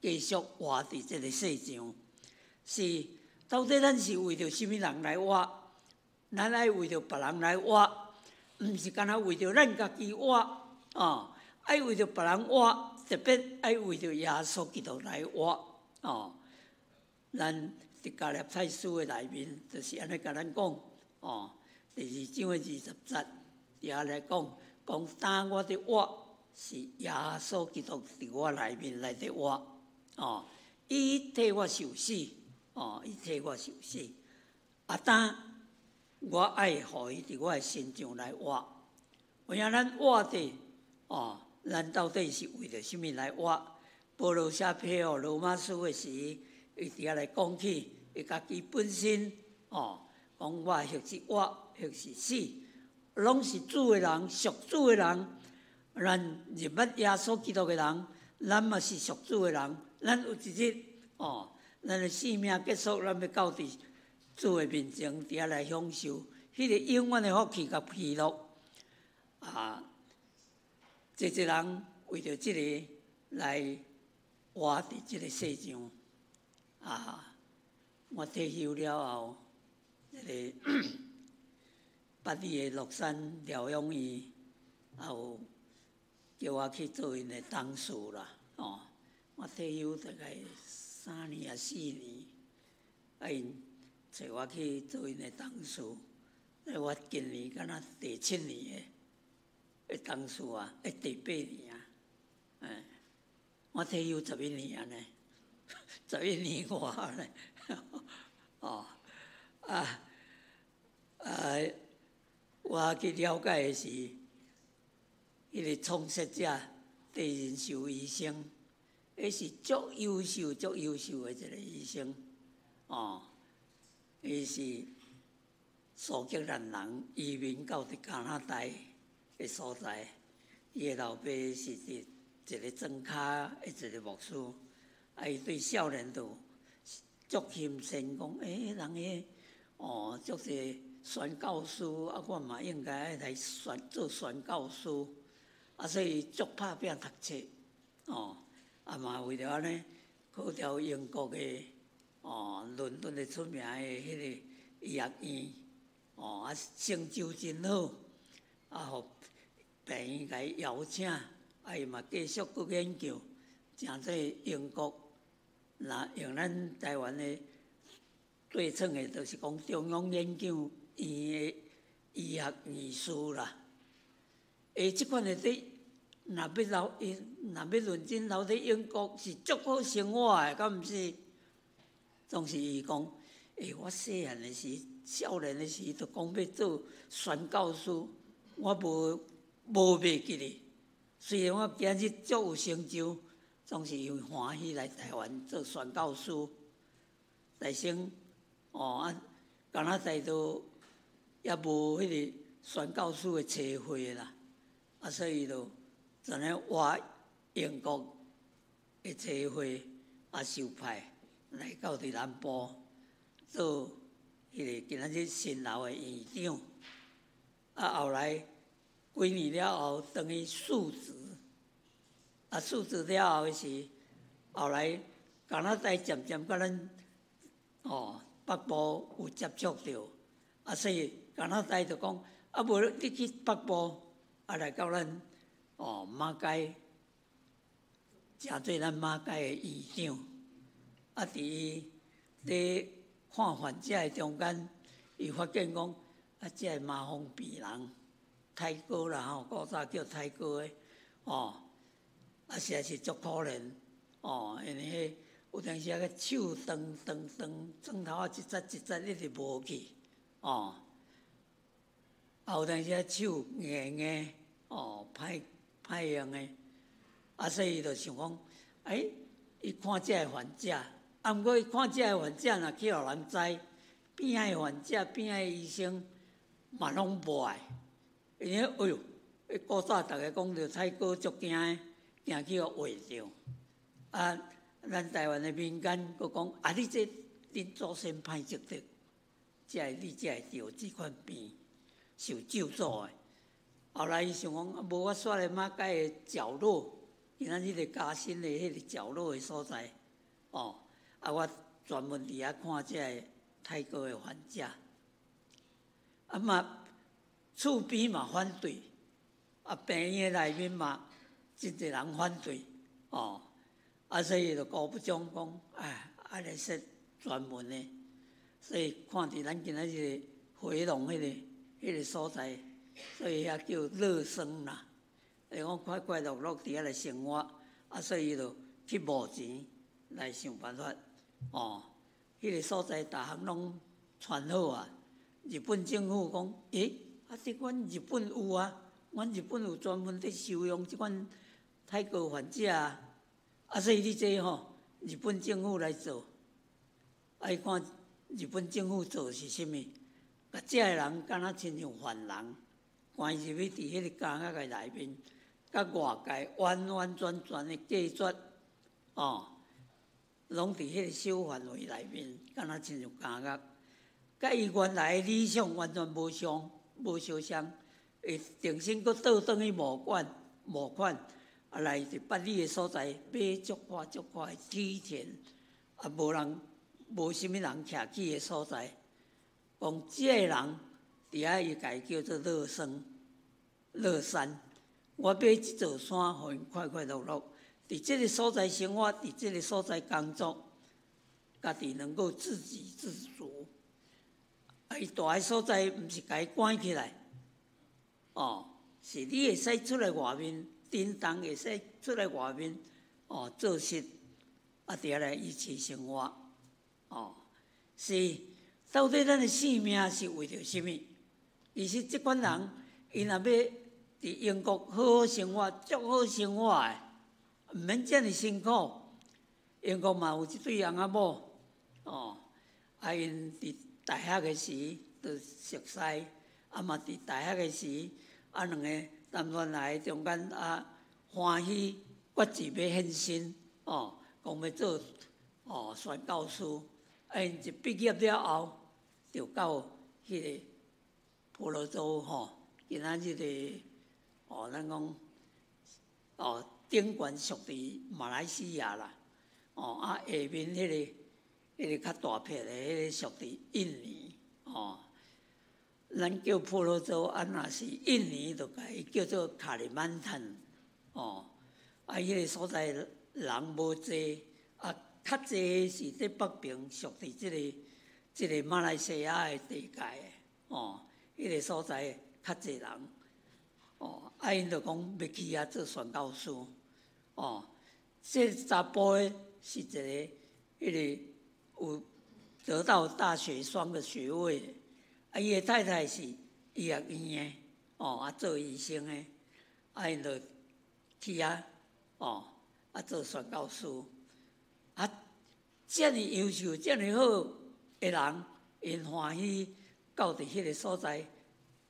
繼續活佇這个世上。是到底咱是為著啥物人來活？咱愛為著別人來活，毋是干焦為著咱家己活。哦，愛為著別人活，特別愛為著耶穌基督來活。哦，咱佇加拉太書的內面就是按呢共咱講。哦，第二章的20節，佇遐來講，講當我佇活，是耶穌基督佇我內面來佇活。哦，伊替我受死，哦，伊替我受死。啊，當我愛予伊佇我的身上來活。有影咱活佇，哦，咱到底是為著啥物來活？保羅寫批予羅馬書的時，伊佇遐來講起，伊家己本身，哦，講我或是活，或是死，攏是主的人，屬主的人。咱認捌耶穌基督的人，咱嘛是屬主的人。咱有一日，哦，咱的生命結束，咱欲到佇主的面前，佇遐來享受彼个永遠的福氣佮喜樂。啊，濟濟人為著這个來活佇這个世上。啊，我退休了後，這个八里的樂山療養院，也有叫我去做𪜶的董事啦。哦，我退休大概3年抑4年，啊，𪜶揣我去做𪜶的董事。啊，我今年敢若第七年的董事啊，第八年啊，哎，我退休11年啊呢，11年外咧，哦，啊啊，我去了解的是，彼个創設者鄭仁壽醫生，彼是足優秀、足優秀的一个醫生，哦，伊是蘇格蘭人，移民到佇加拿大的所在，伊的老爸是佇一个莊跤的一个牧師，啊，伊對少年就足欣羨，講，欸，人彼哦，足濟宣教師，啊，我嘛應該愛來宣做宣教師，啊，所以足拍拚讀冊，哦，啊嘛為著按呢，考著英國的哦，倫敦的出名的彼个醫學院，哦，啊，成就真好，啊，予病院共伊邀請，啊，伊嘛繼續閣研究，成做英國，若用咱台灣的對稱的，就是講中央研究院的醫學院士啦。欸，這款的佇若欲留，伊若欲認真留佇英國是足好生活的，敢毋是？總是伊講，欸，我細漢的時，少年的時，就講欲做宣教師，我無無袂記咧。雖然我今日足有成就，總是因為歡喜來台灣做宣教師。但是，哦啊，加拿大都猶無彼个宣教師的冊會啦。啊，所以就怎樣倚英國的濟會啊受派來到佇南部做彼个今仔日新樓的院長。啊，後來幾年了後，轉去述職，啊，述職了後的時，後來加拿大漸漸佮咱哦北部有接觸著，啊，所以加拿大就講，啊，無你去北部，啊來到咱哦馬偕，成做咱馬偕的院長。啊，佇伊咧看患者的中間，伊發現講，啊，這个麻風病人，泰哥啦吼，古早叫泰哥的，哦，啊，實在是足可憐，哦，因為彼有當時啊個手長長長，指頭仔一節一節一直無去，哦，啊有當時啊手硬硬，哦，歹歹用的，啊，所以伊就想講，欸，伊看這个患者，啊，毋過伊看這个患者，若去予人知，邊仔的患者，邊仔的醫生嘛攏無愛，因為哎喲，彼古早逐家講著泰哥足驚的，驚去予畫著。啊，咱台灣的民間閣講，啊，你這恁祖先歹積德，才會你才會著這款病，受咒詛的。後來伊想講，啊，無我煞來馬偕的角落，今仔日個嘉新的彼個角落的所在，哦，啊，我專門佇遐看這个泰國的患者。啊嘛，厝邊嘛反對，啊，病院內面嘛真濟人反對，哦，啊，所以就高不將講，哎，愛來設專門的，所以看佇咱今仔日回龍彼个所在，所以遐叫樂生啦。伊講快快樂樂佇遐來生活，啊，所以伊就去募錢來想辦法，哦，彼个所在逐項攏傳好啊。日本政府講，欸，啊，這阮日本有啊，阮日本有專門佇收容這款泰國患者啊，啊，所以你這吼，日本政府來做，啊，伊看日本政府做是啥物？共這个人敢若親像犯人，關入去佇彼个監獄的內面，佮外界完完全全的隔絕，哦，攏佇彼个小範圍內面，敢若親像監獄。佮伊原來的理想完全無相，無相像，會重新閣倒轉去募款，募款，啊來佇八里的所在買足闊足闊的梯田，啊無人，無啥物人徛起的所在，講這个人佇遐伊家己叫做樂生，樂山。我買這座山，予𪜶快快樂樂，佇這个所在生活，佇這个所在工作，家己能夠自給自足。啊！伊蹛的所在，毋是共伊關起來，哦，是你會使出來外面，叮當會使出來外面，哦，做事，啊，佇遐來維持生活，哦，是到底咱的性命是為著啥物？其實這款人，伊若欲佇英國好好生活，足好生活的，毋免遮爾辛苦。英國嘛有一對翁仔某，哦，啊，𪜶佇大學的時就熟似，啊嘛佇大學的時，啊兩个談戀愛中間啊歡喜，決志欲獻身，哦，講欲做哦宣教師，啊𪜶一畢業了後，就到彼个婆羅洲吼，今仔日个哦，咱講哦頂懸屬佇馬來西亞啦，哦啊下面彼个較大片的彼个屬佇印尼，哦，咱叫婆羅洲，啊若是印尼就共伊叫做卡里曼坦，哦，啊彼个所在人無濟，啊較濟是佇北邊，屬佇這个馬來西亞的地界的，哦，彼个所在較濟人，哦，啊𪜶就講欲去遐做宣教師，哦，這查埔的是一个彼个有得到大學雙個學位的，啊，伊的太太是醫學院的，哦，啊做醫生的，啊𪜶就去遐，哦，啊做宣教師，啊，遮爾優秀、遮爾好的人，𪜶歡喜到佇彼个所在，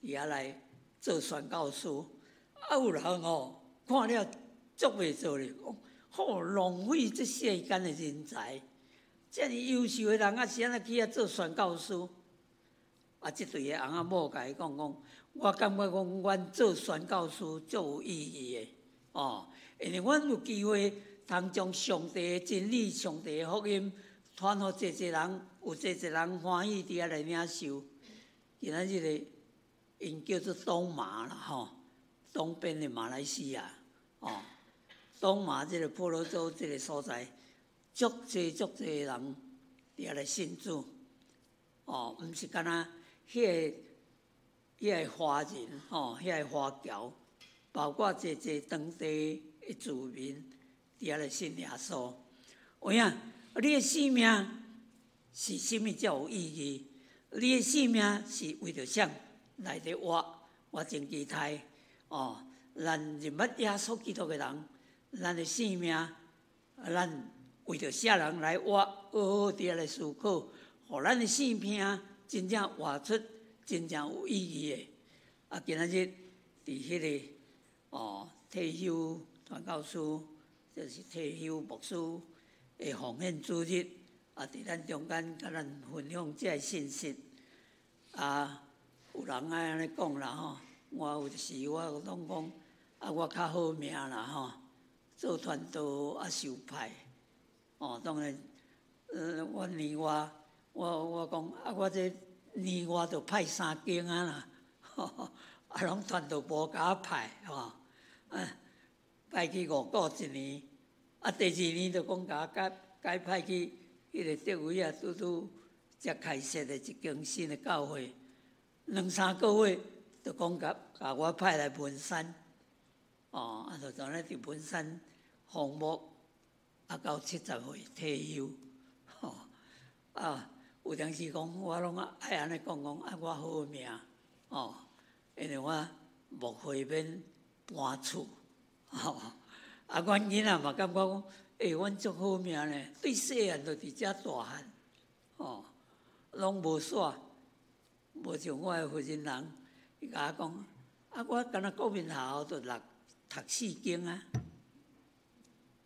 佇遐來做宣教師，啊，有人吼看了足袂做咧，講好浪費這世間的人才，遮爾優秀的人啊，是按怎去遐做宣教師？啊，這對的翁仔某共伊講講，我感覺講，阮做宣教師足有意義的，哦，因為阮有機會通將上帝的真理、上帝的福音傳予濟濟人，有濟濟人歡喜佇遐來領受。今仔日个𪜶叫做東馬啦，吼，東邊的馬來西亞，哦，東馬這個婆羅洲這個所在，足濟足濟人佇遐來信主，哦，毋是干焦彼個華人，吼，遐個華僑，包括濟濟當地的住民佇遐來信耶穌。有影，你的生命是啥物才有意義？你的生命是為著啥來佇活？我真期待哦，咱認捌耶穌基督的人，咱的生命，咱為著啥人來活？好好佇遐來思考，予咱的生命真正活出真正有意義的。啊，今仔日佇彼個哦退休傳教師，就是退休牧師的奉獻主日，啊，佇咱中間共咱分享這个信息。啊，有人愛按呢講啦吼，我有時我攏講，啊，我較好命啦吼，做傳道啊受派，哦，當然，我年外，我講啊，我這年外就派三間啊啦，啊，攏傳道部共我派吼，啊，派去五股一年，啊，第二年就講共我改改派去彼個德維啊，拄拄才開設的一間新的教會，兩三個月就講共共我派來文山，哦，啊，就按呢佇文山服務，啊，到70歲退休，吼，啊，有當時講我攏愛按呢講講，啊，我好命，哦，因為我牧會免搬厝，吼，啊，阮囡仔嘛感覺講，欸，阮足好命呢，對細漢就佇遮大漢，吼，攏無煞，無像我的負責人，伊共我講，啊，我敢若國民學校就讀讀四間啊，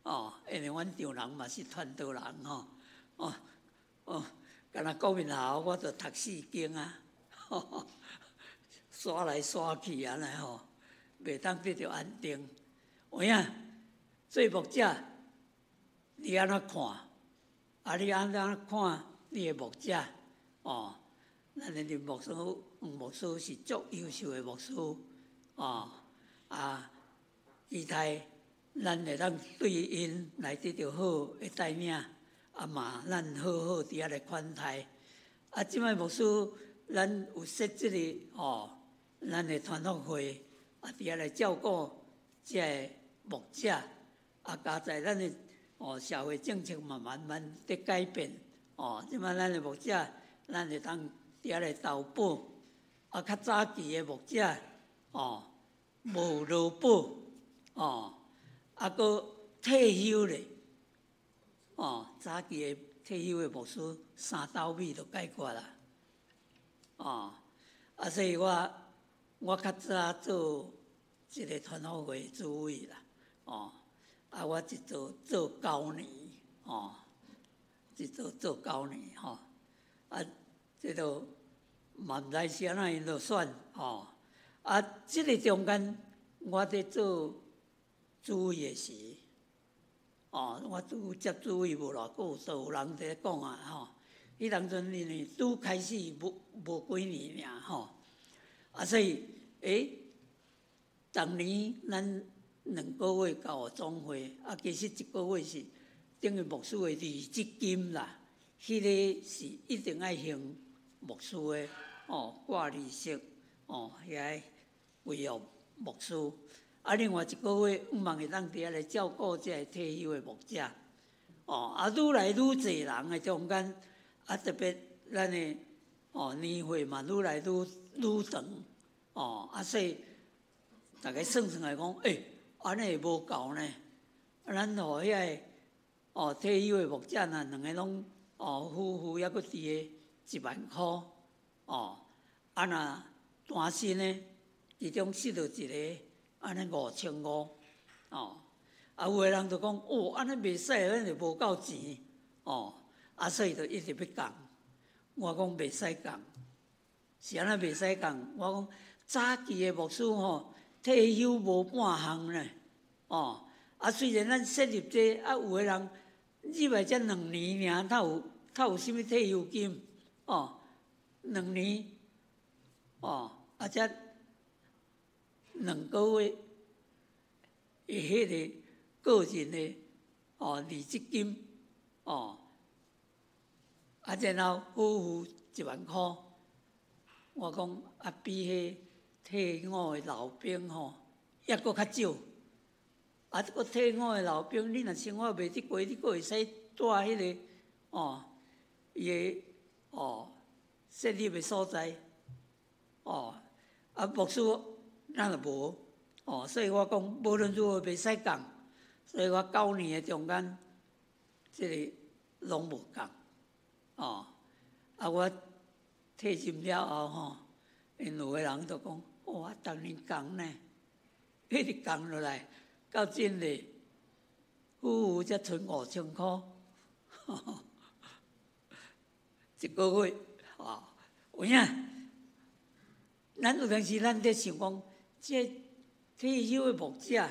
哦，因為阮丈人嘛是傳道人吼，哦哦，敢若國民學校我就讀四間啊，徙來徙去按呢吼，袂當得著安定。有影做牧者，你按怎看？啊，你按怎看你的牧者？哦，咱的林牧師、黃牧師是足優秀的牧師，哦，啊，期待咱會當對𪜶來得著好的帶領，啊嘛，咱好好佇遐來款待。啊，這擺牧師，咱有設這个吼，咱的傳福會，啊，佇遐來照顧這个牧者，啊，加在咱的哦社會政策嘛慢慢佇改變，哦，這擺咱的牧者，咱會當佇遐來投保，啊，較早期的牧者，哦，無勞保，哦，啊，閣退休咧，哦，早期的退休的牧師三斗米就解決啦，哦，啊，所以我較早做這个傳福會主委啦，哦，啊，我一做做九年，哦，一做做九年，吼，啊，這都嘛毋知是按怎𪜶就選，吼，啊，這个中間我佇做主委的時，哦，我拄接主委無偌久，就有人佇咧講啊，吼，彼當陣因為拄開始無幾年爾吼，啊，所以，欸，逐年咱兩個月交予總會，啊，其實一個月是等於牧師的離職金啦，彼个是一定愛還牧師的，哦，掛利息，哦，遐個歸予牧師。啊，另外一個月，向望會當佇遐來照顧這个退休的牧者，哦，啊，愈來愈濟人的中間，啊，特別咱的哦年歲嘛愈來愈愈長，哦，啊，所以逐家算算來講，欸，按呢會無夠呢？啊，咱予遐个哦退休的牧者，若兩个攏哦夫婦猶閣佇个1萬箍，哦，啊若單身的，其中失落一个。按呢5500，哦，啊有的人就講，哦，按呢袂使，咱就無夠錢，哦，啊所以就一直欲降。我講袂使降，是按怎袂使降？我講早期的牧師吼，退休無半項呢，哦，啊雖然咱設立這，啊有的人入來才2年爾，他有啥物退休金？哦，兩年，哦，啊才2個月的彼个個人的哦離職金，哦，啊然後付付1萬箍，我講啊比彼退伍的老兵吼，抑閣較少。啊，閣退伍的老兵，你若生活袂得過，你閣會使住彼个哦，伊的哦設立的所在，哦，啊牧師咱就無，哦，所以我講無論如何袂使降，所以我9年的中間，這个攏無降，哦，啊我退任了後吼，𪜶有的人就講，哇，逐年降呢，一直降落來，到今日，夫婦才賰5000箍，一個月，哦，有影？咱有當時咱佇想講，這退休的牧者，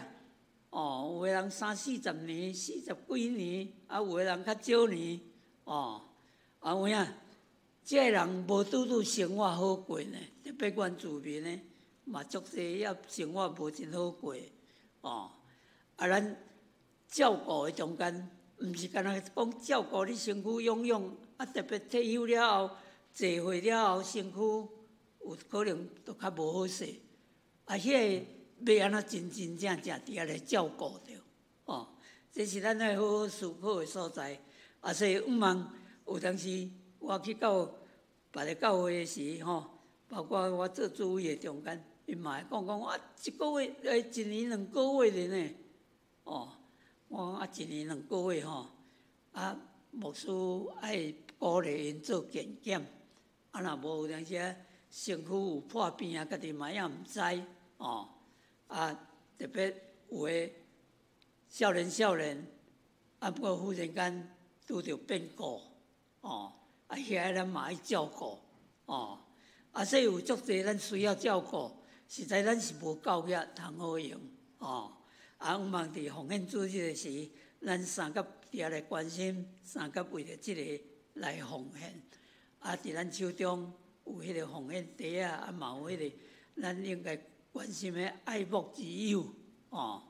哦，有的人三四十年、四十幾年，啊，有的人較少年，哦，啊有影？這个人無拄拄生活好過呢，特別原住民呢，嘛足濟也生活無真好過，哦，啊，咱照顧的中間，毋是干焦講照顧你身軀養養，啊，特別退休了後，濟歲了後，身軀有可能都較無好勢，啊，彼个欲按怎真真正正佇遐來照顧著，哦，這是咱愛好好思考的所在。啊，所以向望有當時我去到別个教會的時，吼，包括我做主委的中間，𪜶嘛會講講啊，一個月欸，一年2個月的呢，哦，我講啊，一年兩個月吼，啊，牧師愛鼓勵𪜶做健檢，啊，若無有當時啊，身軀有破病啊，家己嘛也毋知，哦，啊，特別有的少年少年，啊，毋過忽然間拄著變故，哦，啊，遐咱嘛愛照顧，哦，啊，所以有足濟咱需要照顧，實在咱是無夠額通好用，哦，啊，向望佇奉獻主日的時，咱相佮佇遐來關心，相佮為著這个來奉獻，啊，佇咱手中有彼个奉獻袋仔，啊，嘛有彼个咱應該關心的愛牧之友，哦，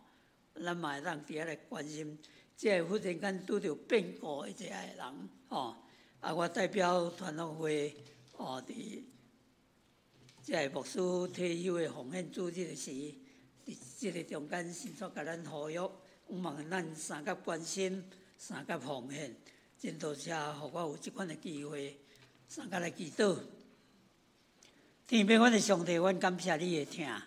咱嘛會當佇遐來關心，這个忽然間拄著變故的這个人，哦，啊，我代表團樂會，哦，佇這个牧師退休的奉獻主日的時，佇這个中間，神所共咱呼籲，向望咱相佮關心，相佮奉獻，真多謝，予我有這款的機會，相佮來祈禱。天父，阮的上帝，阮感謝你的疼，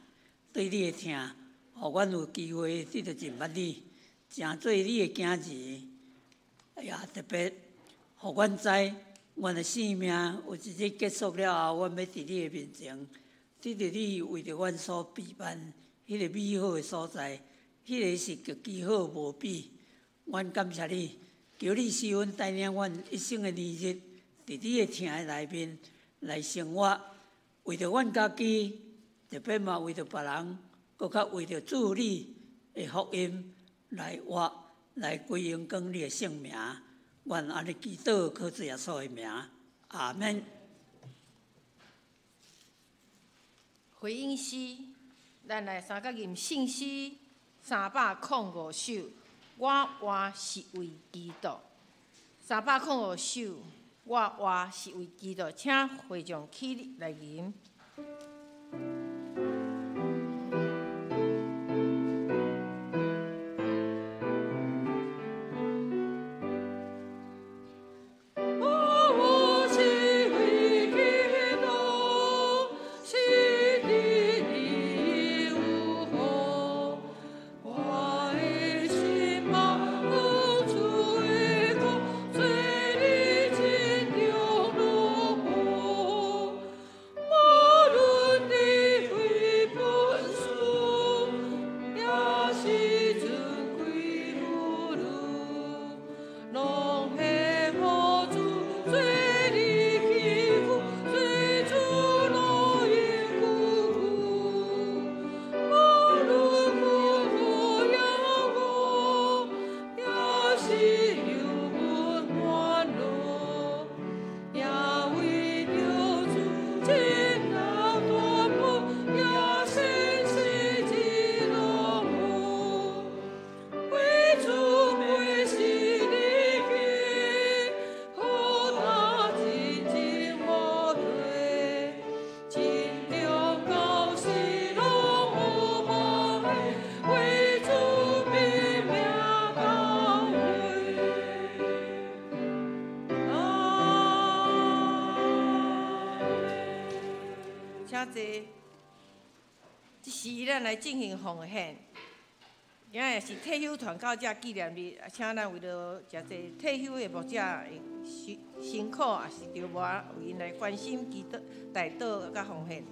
對你的疼，予阮有機會得著認捌你，成做你的囝兒。哎呀，特別予阮知，阮的生命有一日結束了後，阮欲佇你的面前，得著你為著阮所備辦彼个美好的所在，彼个是極其好無比。阮感謝你，求你賜恩帶領阮一生的年日，佇你的疼的內面來生活，為著阮家己，特別嘛為著別人，閣較為著主你的福音來活，來歸榮光你的聖名。阮按呢祈禱，靠主耶穌的名，阿們。回應詩，咱來相佮吟聖詩305首。我活是為基督。305首，我活是為基督，請會眾起立來吟。我是為基督，是你的有福。我的心望主的光，做你真中乐福。無論濟，這時咱來進行奉獻。今仔日是退休團到遮紀念日，請咱為著誠濟退休的牧者的辛辛苦，也是著無為𪜶來關心、祈禱、代禱佮奉獻。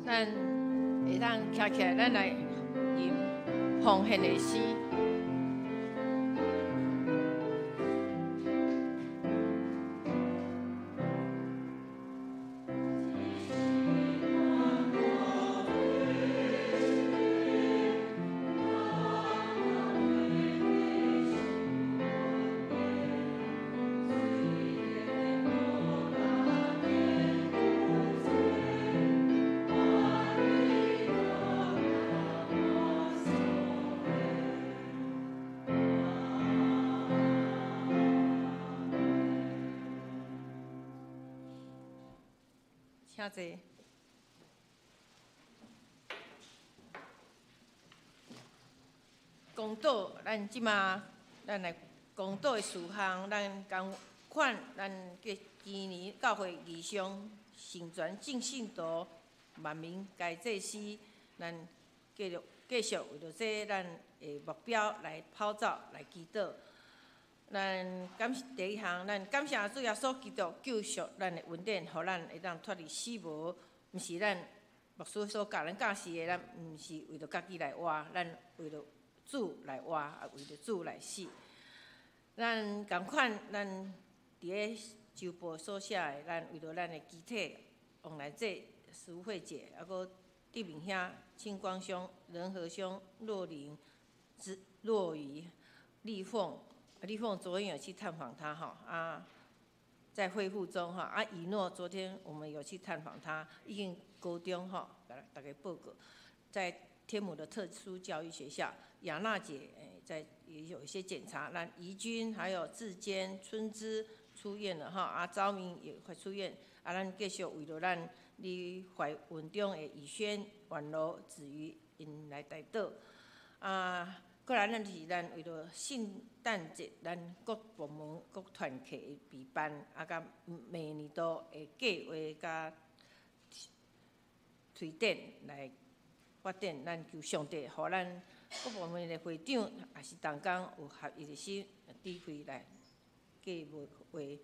咱會當徛起來，咱來吟奉獻的詩。請坐。公道，咱這馬，咱來公道的事項，咱仝款，咱今年教會異象成全正信徒萬民皆祭司，咱繼續繼續為著這咱的目標來跑走來祈禱。咱感謝第一項，咱感謝主耶穌基督救贖咱的恩典，予咱會當脫離死亡。毋是咱牧師所教咱教示的，咱毋是為著家己來活，咱為著主來活，也為著主來死。咱仝款，咱佇咧週報所寫的，咱為著咱的肢體王來姐、蘇慧姐，猶閣德明兄、清光兄、仁和兄、若琳、若雨、麗鳳。麗鳳昨天有去探訪他哈啊，在恢復中哈啊。以諾昨天我們有去探訪他，已經高中哈，大家報告，在天母的特殊教育學校，亞娜姐在也有一些檢查，那怡君還有志堅、春枝出院了哈啊，昭明也快出院啊，咱繼續為著咱佇懷孕中的以軒、婉柔、子瑜𪜶來代禱啊。過來，咱是咱為著聖誕節，咱各部門、各團契的備辦，啊，佮每年度的計劃佮推展來發展。咱求上帝，予咱各部門的會長也是同工有合一的心、智慧來計劃。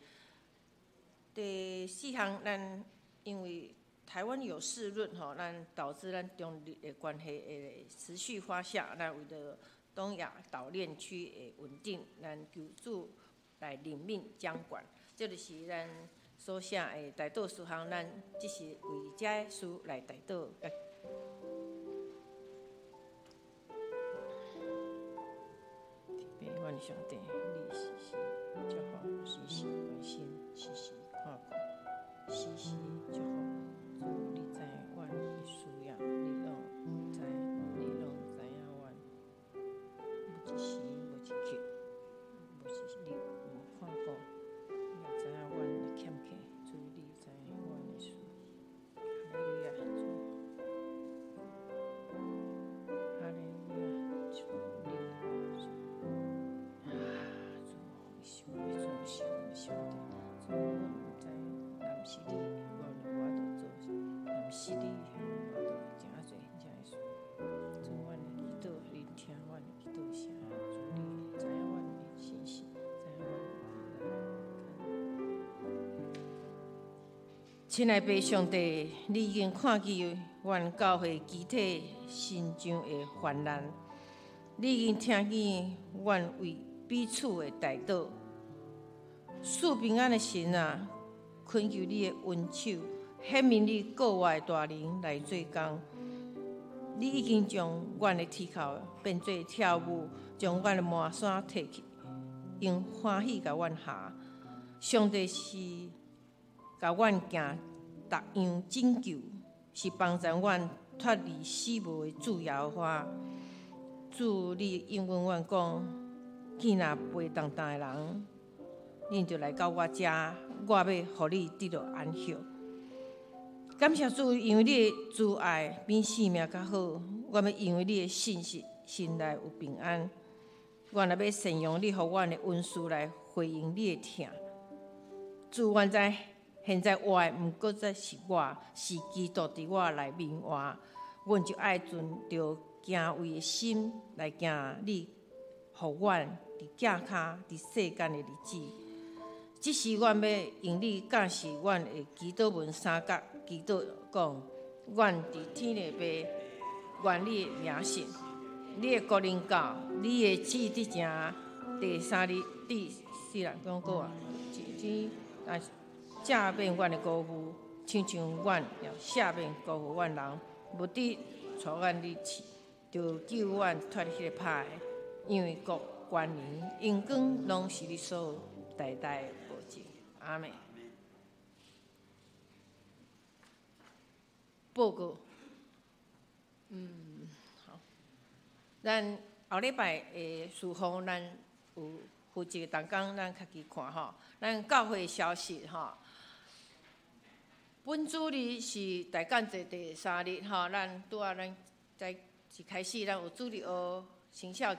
第四項，咱因為台灣有事論吼，咱導致咱中日的關係會持續發酵，咱為著東亞島鏈區的穩定，咱求主來憐憫掌管。這就是咱所寫的代禱事項，咱只是為這事來代禱。天父上帝，你時時祝福，時時關心，時時看顧，時時祝福。主，你知阮的需要，你攏知，你攏知影阮。無一時，無一刻，無一日無看顧，你也知影阮的欠缺，主，你知阮的需要。哈利路亞，主。親愛的上帝，你已經看見阮教會肢體身上的患難，你已經聽見阮為彼此的代禱。賜平安的神啊，懇求你的恩手，顯明你國外的大能來做工。你已經將阮的鐵釦變做跳舞，將阮的麻衫脫去，用歡喜共阮下。上帝是共阮行逐樣拯救，是幫助阮脫離死亡的主耶和華。主，你應允阮講，見若背重擔的人，恁就來到我遮，我欲予你得著安息。感謝主，因為你的慈愛比性命較好，我欲因為你的信實，心內有平安。我若欲善用你予阮的恩賜來回應你的疼。主，阮知現在活的毋閣再是我，是基督佇我內面活。阮就愛存著敬畏的心來行你予阮佇寄跤佇世間的日子。這時，阮欲用你教示阮的祈禱文三角祈禱，講：阮佇天的父，願你的名聖，你的國臨到，你的旨意行。第三日，第四人講過啊，這赦免阮的辜負，親像阮也赦免辜負阮人，毋得帶阮入試，著救阮脫彼个歹的，因為國、權能、榮光攏是你所有，代代無盡。阿們。報告，好，咱後禮拜的事奉，咱有負責同工，咱家己看吼。咱教會消息吼，本主日是大感節第三日吼，咱拄仔咱在一開始，咱有主日學青少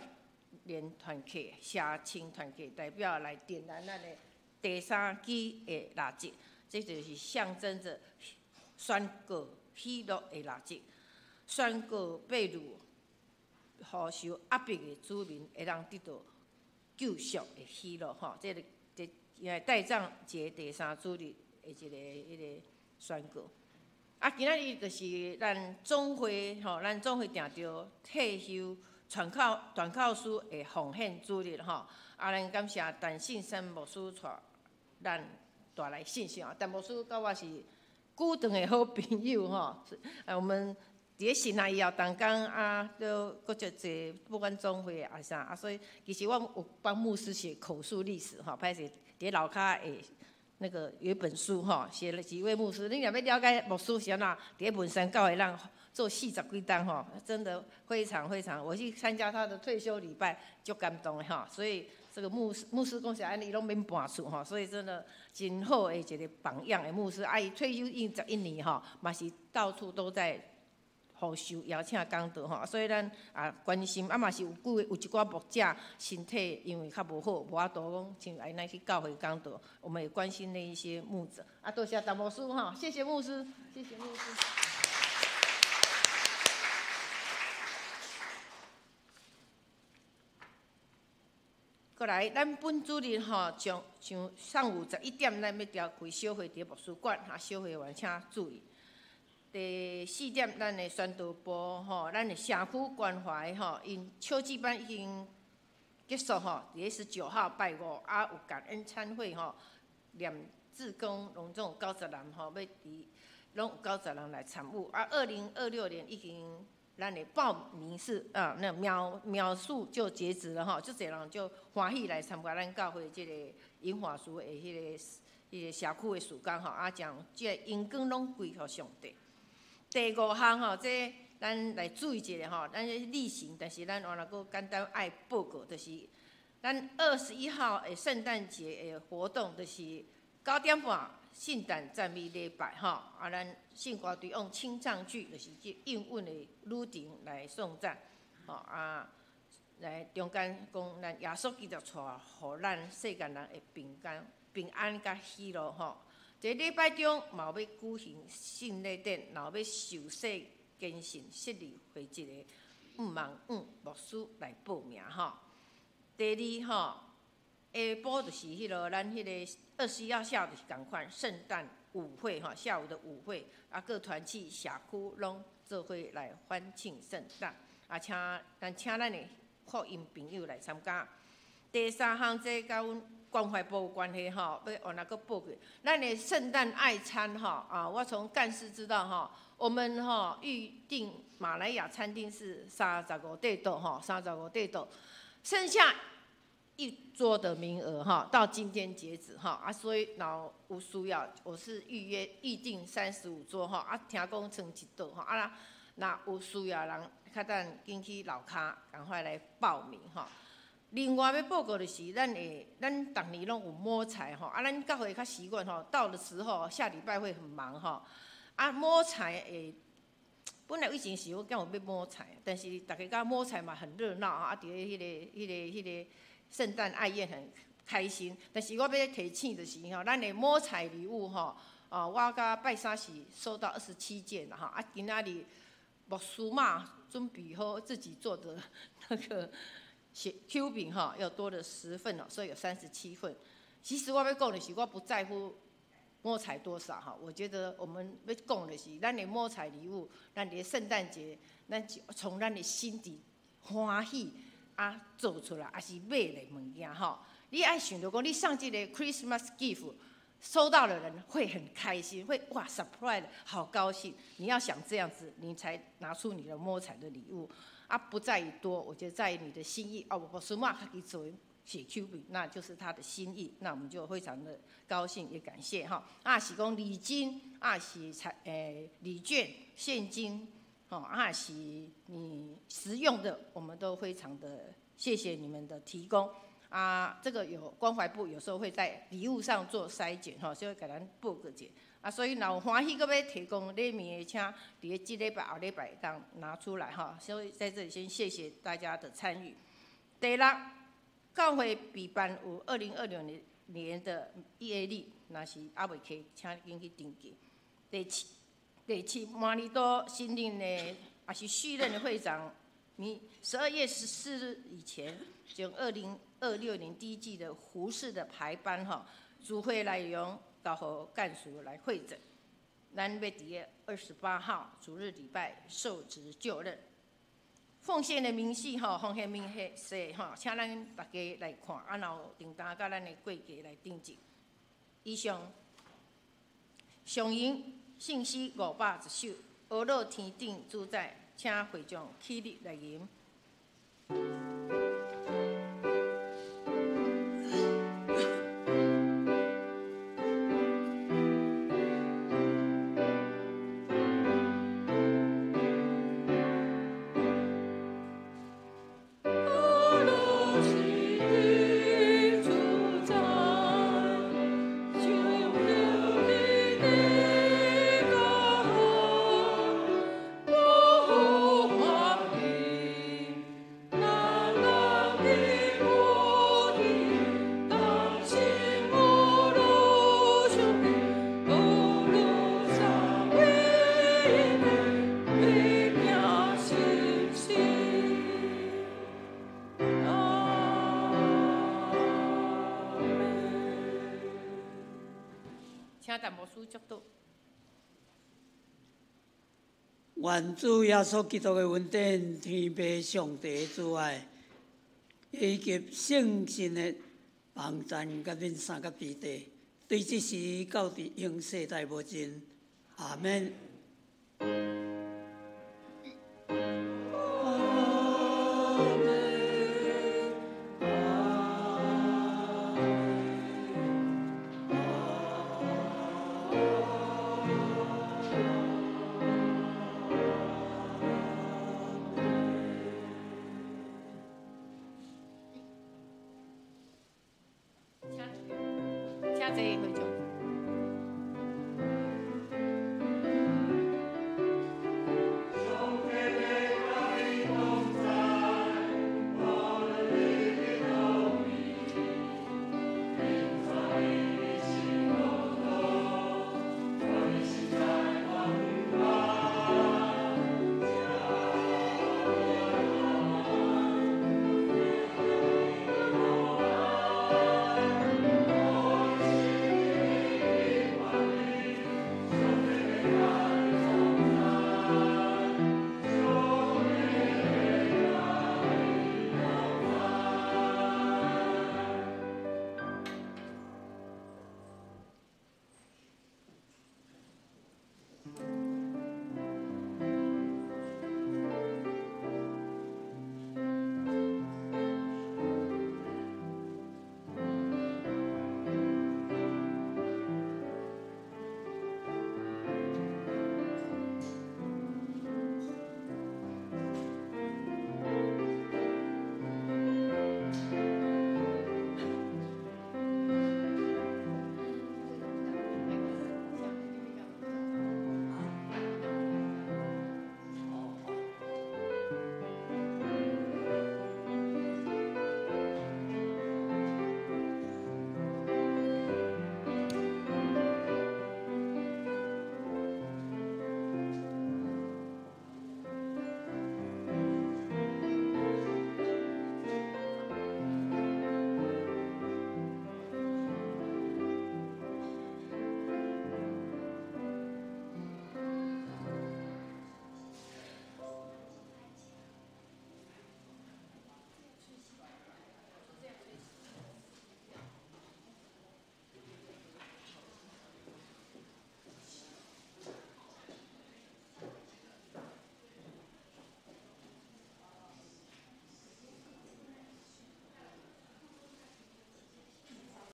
年團契、社青團契代表來點燃咱的第三支的蠟燭，這就是象徵著宣告喜樂的蠟燭，宣告被擄、予受壓迫的子民會當得到救贖的喜樂吼。這個這因為待降節第三主日的一個彼個宣告。啊，今仔日就是咱總會吼，咱總會定著退休傳教傳教士的奉獻主日吼。啊，咱感謝陳信生牧師帶咱帶來信息啊。陳牧師佮我是久長的好朋友吼。啊，我們佇咧神學以後同工啊，都閣足濟，不管總會啊啥啊，所以其實我有幫牧師寫口述歷史吼，歹勢佇咧樓跤的那個有一本書吼，寫了幾位牧師。你若欲了解牧師是按怎，佇咧文山教會咱做四十幾冬吼，真的非常非常。我去參加他的退休禮拜，足感動的吼。所以這個牧師牧師講實按呢，伊攏免搬厝吼，所以真的真好的一個榜樣的牧師。啊，伊退休已經11年吼，嘛是到處都在予受邀請講道吼，所以咱也關心，啊嘛是有幾有一寡牧者身體因為較無好，無法度講像按呢去教會講道，我們也關心那一些牧者。啊，多謝陳牧師吼，謝謝牧師，謝謝牧師。過來，咱本主日吼，上上上午11點，咱欲召開小會佇牧師館，哈，小會員請注意。第四點，咱的宣道部吼，咱的社區關懷吼，𪜶秋季班已經結束吼，佇咧19號拜五啊有感恩餐會吼，連志工攏總有90人吼，欲佇攏有90人來參與啊。2026年已經咱的報名是啊，那秒秒數就截止了吼，足濟人就歡喜來參加咱教會這個銀髮族的彼個社區的事工吼，啊，將這個榮光攏歸予上帝。第五項吼，這咱來注意一下吼，咱這例行，但是咱原來閣簡單愛報告，就是咱21號的聖誕節的活動，就是9點半聖誕讚美禮拜吼，啊，咱聖歌隊用清唱劇，就是這應允的女丁來頌讚，吼啊，來中間講咱耶穌基督帶予咱世間人的平安、平安佮喜樂吼。這禮拜中嘛有欲舉行聖禮典，然後欲受洗堅信設立會籍的毋茫五牧師來報名吼。第二吼，下晡就是彼個咱彼個21號下午是仝款聖誕舞會哈，下午的舞會啊，各團契社區攏做伙來歡慶聖誕啊，請咱請咱的福音朋友來參加。第三項，這佮阮關懷部有關係吼，欲按呢閣報告。咱的聖誕愛餐吼啊，我從幹事知道吼，我們吼預定馬來亞餐廳是35對桌吼，35對桌，剩下一桌的名額哈，到今天截止哈啊，所以若有需要，我是預約預定35桌哈啊，聽講賰一桌哈啊，若有需要人，較等緊去樓跤，趕快來報名哈。另外欲報告的是，咱會咱逐年攏有摸彩吼，啊，咱教會較習慣吼，到的時候下禮拜會很忙吼，啊，摸彩會本來以前是我敢有欲摸彩，但是逐家感覺摸彩嘛很熱鬧啊，佇咧彼個聖誕愛宴很開心。但是我欲提醒就是吼，咱的摸彩禮物吼，啊，我佮拜三時收到27件啦吼，啊，今仔日牧師媽準備好自己做的那個 Q 餅哈，又多了10份了，所以有37份。其實我欲講的是，我不在乎摸彩多少哈，我覺得我們欲講的是，咱的摸彩禮物，咱的聖誕節，咱就從咱的心底歡喜啊做出來，抑是買的物件吼。你愛想著講，你送這个 Christmas gift，收到的人會很開心，會哇 surprise，好高興。你要想這樣子，你才拿出你的摸彩的禮物。啊，不在於多，我覺得在於你的心意。哦，我說嘛，他給做寫 Q 餅，那就是他的心意，那我們就非常的高興，也感謝哈。啊，是講禮金，啊是財禮券、現金，哦，啊是你實用的，我們都非常的謝謝你們的提供。啊，這個有關懷部有時候會在禮物上做篩選哈，所以共咱報告者。啊，所以若有歡喜閣欲提供禮物的，請佇咧這禮拜後禮拜當拿出來哈。所以在這裡先謝謝大家的參與。第六，教會備辦有2026年的月曆，若是猶未摕，請緊去登記。第七，麻里多新任的，也是續任的會長，你12月14日以前，將2026年第一季的服事的排班哈，主會內容交予幹事來彙整。咱欲佇咧28號主日禮拜受職就任。奉獻的明細吼，奉獻明細吼，請咱大家來看，啊，然後訂單佮咱的櫃架來登記。以上，上引信息510首，阿樂天頂主宰，請會眾起立來吟。請陳牧師祝禱。願主耶穌基督的恩典、天父上帝的慈愛，以及聖神的幫贊，佮恁三個弟弟，對這時到佇永世代無盡。阿門。請坐。